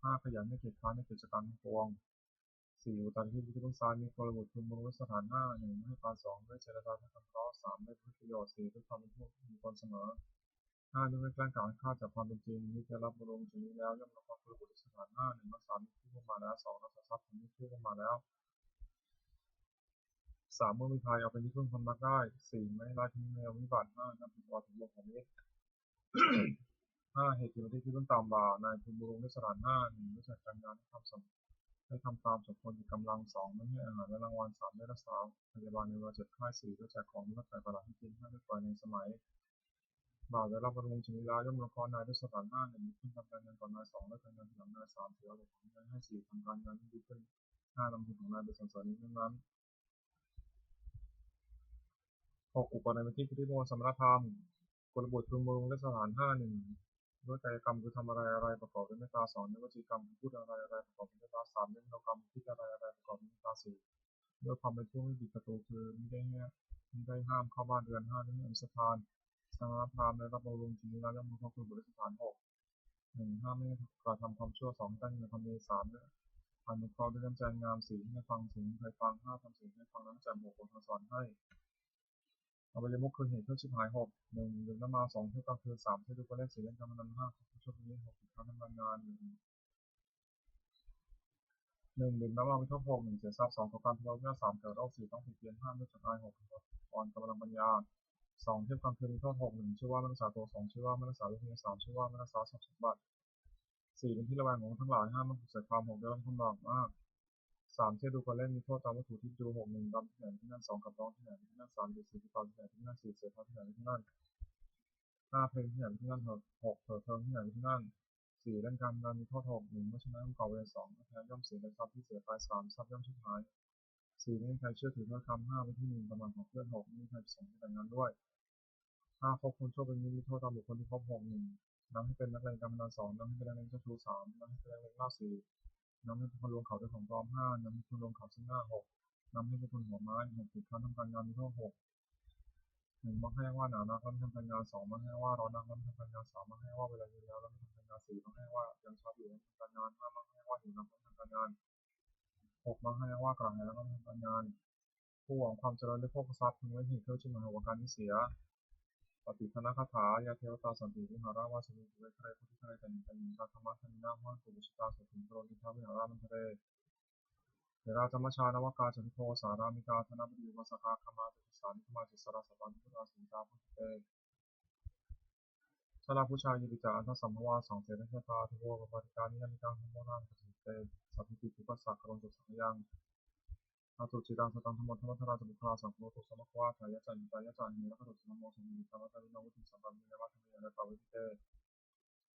ຫ້າ ຂະຫຍັນ ໄມ່ຂຽດຄ້ານໃນກິດຈະການຂອງພະອົງ, ສີ່ ອຸຕະລະທິພິລິເບື້ອງຊ້າຍ ມີກຸລະບຸດເປັນບຸລຸສະຖານະ. ໜຶ່ງ ໃຫ້ປານ, ສອງ ດ້ວຍເຈລະຈາທັກຄຳເລາະ, ສາມ ດ້ວຍເພື່ອນປະໂຫຍດ, ສີ່ ດ້ວຍຄວາມເປັນຜູ້ມີຄວາມສະເໝີ. ຫ້າ ຍກເວັ້ນການອາຄາດຈາກຄວາມເປັນຈິງ. ມິດໄດ້ຮັບບັນລຸງຊົນນີ້ແລ້ວ ຍ່ອມລົງຄວາມໂກລະບົດດ້ວຍສະຖານ ຫ້າ ໜຶ່ງ ມັນສາມີຜູ້ຮ່ວມມາແລ້ວ ສອງ ລັດສະຊັບ ມີຜູ້ຮ່ວມມາແລ້ວ ສາມ ບໍ່ມີໃຜເອົາເປັນທີ່ເພິ່ງຄວາມຮັກໄດ້ ສີ່ ໄມ່ລາຍທິງແນວວິບັດ ຫ້າ ນັບຖືວ່າຖືກລົງຂອງມິດ ຫ້າ ເຫດທີ່ມາຕິດທີ່ເບື້ອງຕ່ຳວ່າ ນາຍທຶນບົວລຸງດ້ວຍສະຖານ ຫ້າ ໜຶ່ງ ບໍລິສັດການງານ ໄດ້ທຳສຳ ໄດ້ທຳຕາມສົມຄວນແກ່ກຳລັງ ສອງ ໄດ້ໃຫ້ອາຫານ ແລະ ລາງວັນ ສາມ ໄດ້ຮັກສາພະຍາບານໃນເວລາເຈັບໄຂ້ ສີ່ ໄດ້ແຈກຂອງ ແລະ ຂາຍຕະຫຼາດໃຫ້ກິນ ຫ້າ ໄດ້ປ່ອຍໃນສະໄໝ ບ່າວໄດ້ຮັບບັນລຸງຊົນນີ້ແລ້ວ ຍ່ອມລົງຄອນນາຍດ້ວຍສະຖານ ຫ້າ ໜຶ່ງ ມີຂຶ້ນທຳການງານກ່ອນນາຍ ສອງ ໄດ້ການງານທີຫຼັງນາຍ ສາມ ຖືວ່າໄດ້ຂອງນາຍໃຫ້ ສີ່ ທຳການງານໃຫ້ດີຂຶ້ນ ຫ້າ ນຳທຶນຂອງນາຍໄປສຳສະໜູນເລື່ອງນັ້ນ ຫົກ ອຸປະນາຍວິທີ ຄືທິມະວານສະມະນະທຳ ໂກລະບົດຄືໂມລຸງ ແລະ ສະຖານ ຫ້າ ໜຶ່ງ ດ້ວຍກາຍກຳຄືທຳອະໄລອະໄລປະກອບດ້ວຍເມດຕາ ສອງ ດ້ວຍວະຈີກຳຄືພູດອະໄລອະໄລປະກອບດ້ວຍເມດຕາ ສາມ ດ້ວຍມະໂນກຳຄືຄິດອະໄລອະໄລປະກອບດ້ວຍເມດຕາ ສີ່ ດ້ວຍຄວາມເປັນຜູ້ມີປີດປະຕູ ຄືມິໄດ້ ມິໄດ້ຫ້າມເຂົ້າບ້ານເຮືອນ ຫ້າ ດ້ວຍອຳສະທານ ສະຖານະພາມ ໄດ້ຮັບບັນລຸງຊົນນີ້ແລ້ວ ຍ່ອມລົງຄອນໂກລະບົດດ້ວຍສະຖານ ຫົກ ໜຶ່ງ ຫ້າມໃຫ້ກະທຳຄວາມຊົ່ວ ສອງ ໃຫ້ຕັ້ງຢູ່ໃນຄວາມດີ ສາມ ອະນຸເຄາະດ້ວຍນ້ຳໃຈງາມ ສີ່ ໃຫ້ຟັງສິ່ງທີ່ໃຜຟັງ ຫ້າ ທຳສິ່ງທີ່ໃຜຟັງ ນຳໃຈໂບກຄົນທັງສອນໃຫ້ ອະໄບຍະມຸກຄືເຫດເຄື່ອງຊິບຫາຍ ຫົກ ໜຶ່ງ ດື່ມນ້ຳເມົາ ສອງ ທ່ຽວກາງຄືນ ສາມ ເທດດູກາເລກ ສີ່ ຫຼິ້ນການພະນັນ ຫ້າ ຄົບຄົນໂຊກດີ ຫົກ ຕິດຄ້າງທຳການງານ ໜຶ່ງ ດື່ມນ້ຳເຫຼົ້າມີໂທດ ຫົກ ໜຶ່ງ ເສຍຊັບ ສອງ ກໍ່ການທະເລາະວິວາດ ສາມ ເກີດໂລກ ສີ່ ຕ້ອງຕິດຕຽນ ຫ້າ ເລື່ອດຈະອາຍ ຫົກ ອ່ອນກຳລັງປັນຍາ ສອງ ທຽບກາງຄືນມີໂທດ ຫົກ ໜຶ່ງ ຊື່ວ່າໄມ່ຮັກສາໂຕ ສອງ ຊື່ວ່າໄມ່ຮັກສາວິທະຍາ ສາມ ຊື່ວ່າໄມ່ຮັກສາຊັບສົມບັດ ສີ່ ເປັນທີ່ລະແວງຂອງຄົນທັງຫຼາຍ ຫ້າ ມັນຖືກໃສ່ຄວາມ ຫົກ ໄດ້ຮັບຄວາມລຳບາກມາກ ສາມ ທຽບດູກາເລກມີໂທດຕາມວັດຖຸທີ່ຢູ່ ຫົກ ໜຶ່ງ ດຳທີ່ໄຫນທີ່ນັ້ນ ສອງ ກັບລອງທີ່ໄຫນທີ່ນັ້ນ ສາມ ເປັນສີທີ່ເກົ່າທີ່ໄຫນທີ່ນັ້ນ ສີ່ ເສພາທີ່ໄຫນທີ່ນັ້ນ ຫ້າ ເພງທີ່ໄຫນທີ່ນັ້ນ ຫົກ ເຜີເພິງທີ່ໄຫນທີ່ນັ້ນ ສີ່ ຫຼິ້ນການພະນັນມີໂທດ ຫົກ ໜຶ່ງ ເມື່ອຊະນະກອງເວລາ ສອງ ເມື່ອແພ້ຍ່ອມເສຍແລະຊັບທີ່ເສຍໄປ ສາມ ຊັບຍ່ອມສູນຫາຍ ສີ່ ບໍ່ມີໃຜເຊື່ອຖືຖ້ອຍຄຳ ຫ້າ ເປັນທີ່ໜຶ່ງປະໝາດຂອງເພື່ອນ ຫົກ ບໍ່ມີໃຜປະສົງຈະແຕ່ງງານດ້ວຍ ຫ້າ ຄອບຄົນຊົ່ວເປັນມິດມີໂທດຕໍ່ບຸກຄົນທີ່ຄົບ ຫົກ ໜຶ່ງ ນຳໃຫ້ເປັນນັກຫຼິ້ນການພະນັນ ສອງ ນຳໃຫ້ເປັນນັກເລ່ນເຈົ້າຊູ້ ສາມ ນຳໃຫ້ເປັນນັກເລ່ນເຫຼົ້າ ສີ່ ນຳໃຫ້ເປັນຄົນລວງເຂົ້າດ້ວຍຂອງປອມ ຫ້າ ນຳໃຫ້ຄົນລວງເຂົ້າເຊິ່ງໜ້າ ຫົກ ນຳໃຫ້ເປັນຄົນຫົວໄມ້ ຫົກ ຕິດຄ້າງທຳການງານມີໂທດ ຫົກ ໜຶ່ງ ມັກໃຫ້ອ້າງວ່າໜາວໜັກແລ້ວໄມ່ທຳການງານ ສອງ ມັກໃຫ້ອ້າງວ່າຮ້ອນໜັກແລ້ວໄມ່ທຳການງານ ສາມ ມັກໃຫ້ອ້າງວ່າເວລາເຢັນແລ້ວແລ້ວໄມ່ທຳການງານ ສີ່ ມັກໃຫ້ອ້າງວ່າຍັງຊາບຢູ່ແລ້ວໄມ່ທຳການງານ ຫ້າ ມັກໃຫ້ອ້າງວ່າຫິວໜັກແລ້ວໄມ່ທຳການງານ ຫົກ ມັກໃຫ້ອ້າງວ່າກະຫາຍແລ້ວໄມ່ທຳການງານ ຜູ້ຫວັງຄວາມຈະເລີນ ແລະ ໂພກະຊັບ ເພິ່ງໄວ້ເຫດເທື່ອຈຸມະຫາໂຫວະການນີ້ເສຍ ປະຕິຄະນະຄາຖາ ຍະເທວະຕາສັນຕິວິຫາຣະວາສິນີ ເທວະຄະເລ ໂພທິຄະເລ ຕະເມຕະເມ ຕະທຳມະທາເມນະ ໂຫນຕຸ ອຸຊະຕາ ໂສຕິງ ໂກໂລນຕິທະ ວິຫາຣະມັນທະເລ ເຖຣາຈຳມະຊາ ນະວະກາ ຈະຕຸໂພ ສາຣາມິກາ ທະນະບໍດີ ອຸບາສະກາ ຄະມາ ເຕຈະສາ ນິຄະມາ ຕິດສະລາ ສະປາ ນິພຸດທາ ສຸກິຕາ ໂພຕິເຕ ຊະລາພູຊາ ເຍປິຈາ ອັນທະສຳພະວາ ສັງເສນະເຊຕາ ທະໂວ ປະປາຕິກາ ນິຍາມິກາ ທຳໂມນາ ປັດສະເຕ ສັບພີຕິ ອຸປະສັກ ຄະໂລນຕຸ ສັກກະຍັງ ຫະຕຸ ຈິຕັງ ສັດຕັງ ທຳໂມ ທຳມັດທະລາ ຈະ ປຸກຄະລາ ສັງໂຄ ໂຫຕຸ ສະມາຄະວາ ທາຍະ ຈະ ຫິຕາຍະ ຈະ ເອ ລະຄະຕຸ ສະນະໂມ ສະເມ ທຳມະຕາວິໂນ ວະຕິ ສະບັງ ເມ ຍະວະ ທະເມ ອະລະຕະ ວະຕິເຕ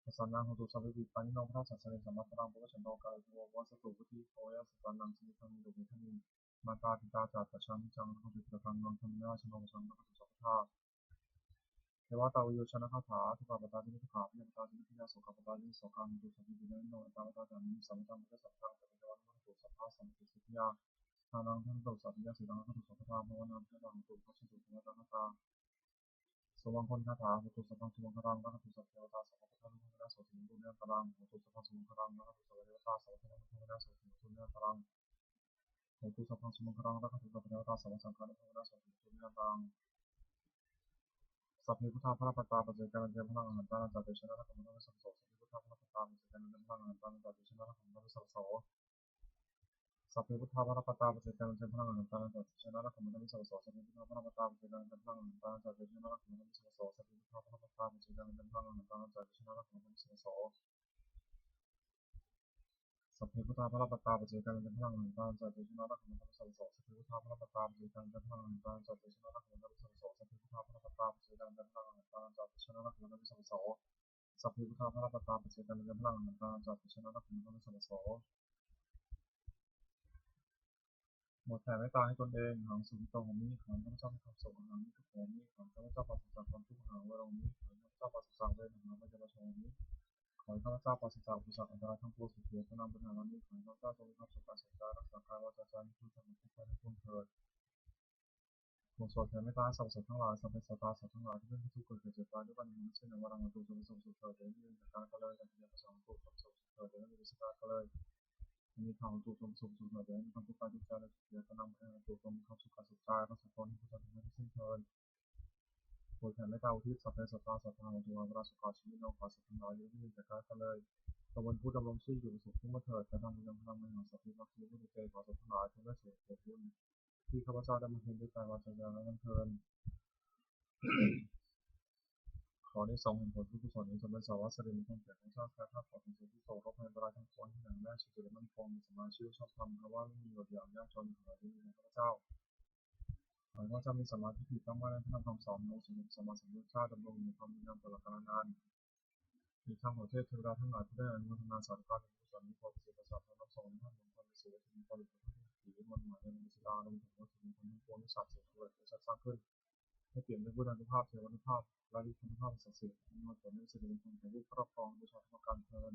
ປະສັນນາ ໂຫຕຸ ສັບພີຕິ ປານິໂນ ພະທະສາສະເນ ສະມາທາລັງ ປະວັດຊັນໂຕ ກາໂລ ເທໂວ ວະວັດສະຕຸ ພຸດທິ ໂພ ຍະສະຕານັງ ຊະນິດທັງ ນິໂຣເມທະມິງ ມາຕາ ປິຕາ ຈາຕະ ຊະ ນິຈັງ ລັກຂະຕຸ ສະລັງ ມັງຄະມິນາ ຊະໂນ ມະສັງ ລັກຂະຕຸ ສັບພະທາ ເທວະຕາ ວິໂຍຊະນະຄາຖາ ທຸກຂະປະຕາ ຈະ ທຸກຂະ ອະພະຍາປະຕາ ຈະ ວິທະຍາ ໂສກະປະຕາ ຈະ ໂສກາ ໂຫຕຸ ສັບພີຕິ ນາມິໂນ ອັນຕາລະຕາ ຈາ ນິ ສະມະຕັງ ພຸດທະສະ ສະທັງ ສະເມ ເທວານຸໂມທະນະຕຸ ສັບພະ ສຳມະຕິສະກິຍາ ທານັງ ທັນໂຕ ສາທິຍາ ສີລັງ ລັກຂະຕຸ ສັບພະທາ ພາວະນາ ພຸດທະທາ ໂຫຕຸ ປັດສະຕຸ ພະວະຕະນະຕາ ສະວັງຄົນຄາຖາ ໂຫຕຸ ສັບພັງ ສະວັງຄະລັງ ລັກຂະຕຸ ສັບພະເທວະຕາ ສັບພະພຸດທານຸພາເວນະ ໂສຕິ ໂຫຕຸ ນິລັນຕະລັງ ໂຫຕຸ ສັບພັງ ສະວັງຄະລັງ ລັກຂະຕຸ ສັບພະເທວະຕາ ສັບພະທຳມານຸພາເວນະ ໂສຕິ ໂຫຕຸ ນິລັນຕະລັງ ໂຫຕຸ ສັບພັງ ສະວັງຄະລັງ ລັກຂະຕຸ ສັບພະເທວະຕາ ສະວະສັງຄານຸພາເວນະ ໂສຕິ ໂຫຕຸ ນິລັນຕະລັງ ສັບເພພຸດທາພະລະປັດຕາ ປັດເຈກາ ອາຫານຕາ ນາ ຈາ ເຕຊະນາ ລັກຂະມຸນທາ ສະວະໂສ ສັບເພພຸດທາພະລະປັດຕາ ປັດເຈກາ ອາຫານຕາ ນາ ຈາ ເຕຊະນາ ລັກຂະມຸນທາ ສະວະໂສ ສັບເພພຸດທາພະລະປັດຕາ ປັດເຈກາ ອາຫານຕາ ນາ ຈາ ເຕຊະນາ ລັກຂະມຸນທາ ສະວະໂສ ສັບເພພຸດທາພະລະປັດຕາ ປັດເຈກາ ອາຫານຕາ ນາ ຈາ ເຕຊະນາ ລັກຂະມຸນທາ ສະວະໂສ ສັບເພພຸດທາພະລະປັດຕາ ປັດເຈກາ ອາຫານຕາ ນາ ຈາ ເຕຊະນາ ລັກຂະມຸນທາ ສະວະໂສ ສັບເພພຸດທາພະລະປັດຕາ ປັດເຈກາ ອາຫານຕາ ນາ ຈາ ເຕຊະນາ ລັກຂະມຸນທາ ສະວະໂສ ສັບເພພຸດທາພະລະປັດຕາ ປັດເຈກາ ອາຫານຕາ ນາ ຈາ ເຕຊະນາ ລັກຂະມຸນທາ ສະວະໂສ ສັບເພພຸດທາພະລະປັດຕາ ປັດເຈກາ ອາຫານຕາ ນາ ຈາ ເຕຊະນາ ລັກຂະມຸນທາ ສະວະໂສ ສັບເພພຸດທາພະລະປັດຕາ ປັດເຈກາ ອາຫານຕາ ນາ ຈາ ເຕຊະນາ ລັກຂະມຸນທາ ສະວະໂສ ບົດແຜ່ເມດຕາໃຫ້ຕົນເອງ ອະຫັງ ສຸຂິໂຕ ໂຫມິ ຂໍໃຫ້ຂ້າພະເຈົ້າມີຄວາມສຸກ ອະຫັງ ນິກຂຸໂຕ ໂຫມິ ຂໍໃຫ້ຂ້າພະເຈົ້າປາສະຈາກຄວາມທຸກ ອະຫັງ ເວໂຣ ໂຫມິ ຂໍໃຫ້ຂ້າພະເຈົ້າປາສະຈາກເວນ ອະຫັງ ອະໄວຍະວະໂຊ ໂຫມິ ຂໍໃຫ້ຂ້າພະເຈາປາສະຈາກອຸປະສັກອັນຕະລາຍທັງປວງ ສຸຂີ ພະນຳ ບຸນຫາລາມີ ຂໍໃຫ້ຂ້າພະເຈົ້າຈົ່ງມີຄວາມສຸກກາຍ ສຸກໃຈ ຮັກສາກາຍ ວາຈາ ໃຈ ໃຫ້ເພິ່ງເທີດ ບົດສວດແຜ່ເມດຕາໃຫ້ສັບພະສັດທັງຫຼາຍ ສັບເພສັດຕາ ສັດທັງຫຼາຍທີ່ເປັນທຸກເກີດແກ່ເຈັບຕາຍ ດ້ວຍກັນທັງສິ້ນ ໃນວາລະມາຕຸ ຈົ່ງປະສົບສຸກເທີດ ຢ່າໄດ້ມີເວນຈາກກັນແລະກັນເລີຍ ສັບເພສັດທັງຫຼາຍທີ່ເປັນທຸກເກີດແກ່ເຈັບຕາຍ ດ້ວຍກັນທັງສິ້ນ ໃນວາລະມາຕຸ ຈົ່ງປະສົບສຸກເທີດ ຢ່າໄດ້ມີເວນຈາກກັນແລະກັນເລີຍ ສັບເພສັດຕາ ສັດທັງຫຼາຍທີ່ເປັນທຸກເກີດແກ່ເຈັບຕາຍ ດ້ວຍກັນທັງສິ້ນ ໃນວາລະມາຕຸ ຈົ່ງປະສົບສຸກເທີດ ຢ່າໄດ້ມີເວນຈາກກັນແລະກັນເລີຍ ອັນນີ້ຂ້າພະເຈົ້າ ໂຕ ຈົ່ງປະສົບສຸກເທີດ ຢ່າໄດ້ມີຄວາມທຸກກາຍທຸກໃຈ ແລະ ທຸກເຂດ ພະນຳ ເອີ ໂຕ ຈົ່ງມີຄວາມສຸກກາຍສຸກໃຈ ຮັກສາຕົນ ໃຫ້ຜູ້ເຈົ້າທັງຫຼາຍທັງສິ້ນເທີດ. ผลแผ่เมตตาอุทิศสัพเพสัตตา สัทธา โหตุ สัพพะ สุขะ สุขิโน ขอสัตว์ทั้งหลายหลุดพ้นจากกายเถิด จงเป็นผู้ดำรงชีพอยู่เป็นสุขยิ่งขึ้นเถิด กระทำบุญนำพลังแห่งสัพเพสัตตา ผู้ได้เจริญ ขอสัตว์ทั้งหลายจงได้เสวยผลบุญที่ข้าพเจ้าได้บำเพ็ญด้วยกายวาจาใจนั้นเถิด ขออานิสงส์แห่งผลบุญกุศลนี้จงเป็นสวาสริมงคลแก่ข้าพเจ้า ข้าพเจ้าขอเป็นผู้ที่โศกโรคภัยอันตรายทั้งปวงที่หนักแน่นสุดจะได้มั่นคงมีสมาชีวิตชอบธรรม เพราะว่าไม่มีอดอยากยากจนขอให้มีแก่ข้าพเจ้า ขอให้ข้าพเจ้ามีสัมมาทิฏฐิตั้งมั่นในพระธรรมคำสอนขององค์สมเด็จพระสัมมาสัมพุทธเจ้าดำรงอยู่ในความดีงามตลอดกาลนาน อีกทั้งขอเทพเทวดาทั้งหลายผู้ได้อนุโมทนาสาธุการในกุศลนี้ขอประสิทธิ์ประสาทพรรับส่งในท่านมงคลในสุขมงคลอุปถัมภ์ที่มนต์หมายในมงคลศิลาลงถึงวัตถุมงคลทั้งปวงที่สร้างเสร็จสำเร็จและจัดสร้างขึ้น ให้เปี่ยมด้วยพุทธานุภาพ เทวานุภาพ และฤทธานุภาพศักดิ์สิทธิ์อำนวยผลให้สิริมงคลแก่ผู้ครอบครองบูชาธรรมการเพลิน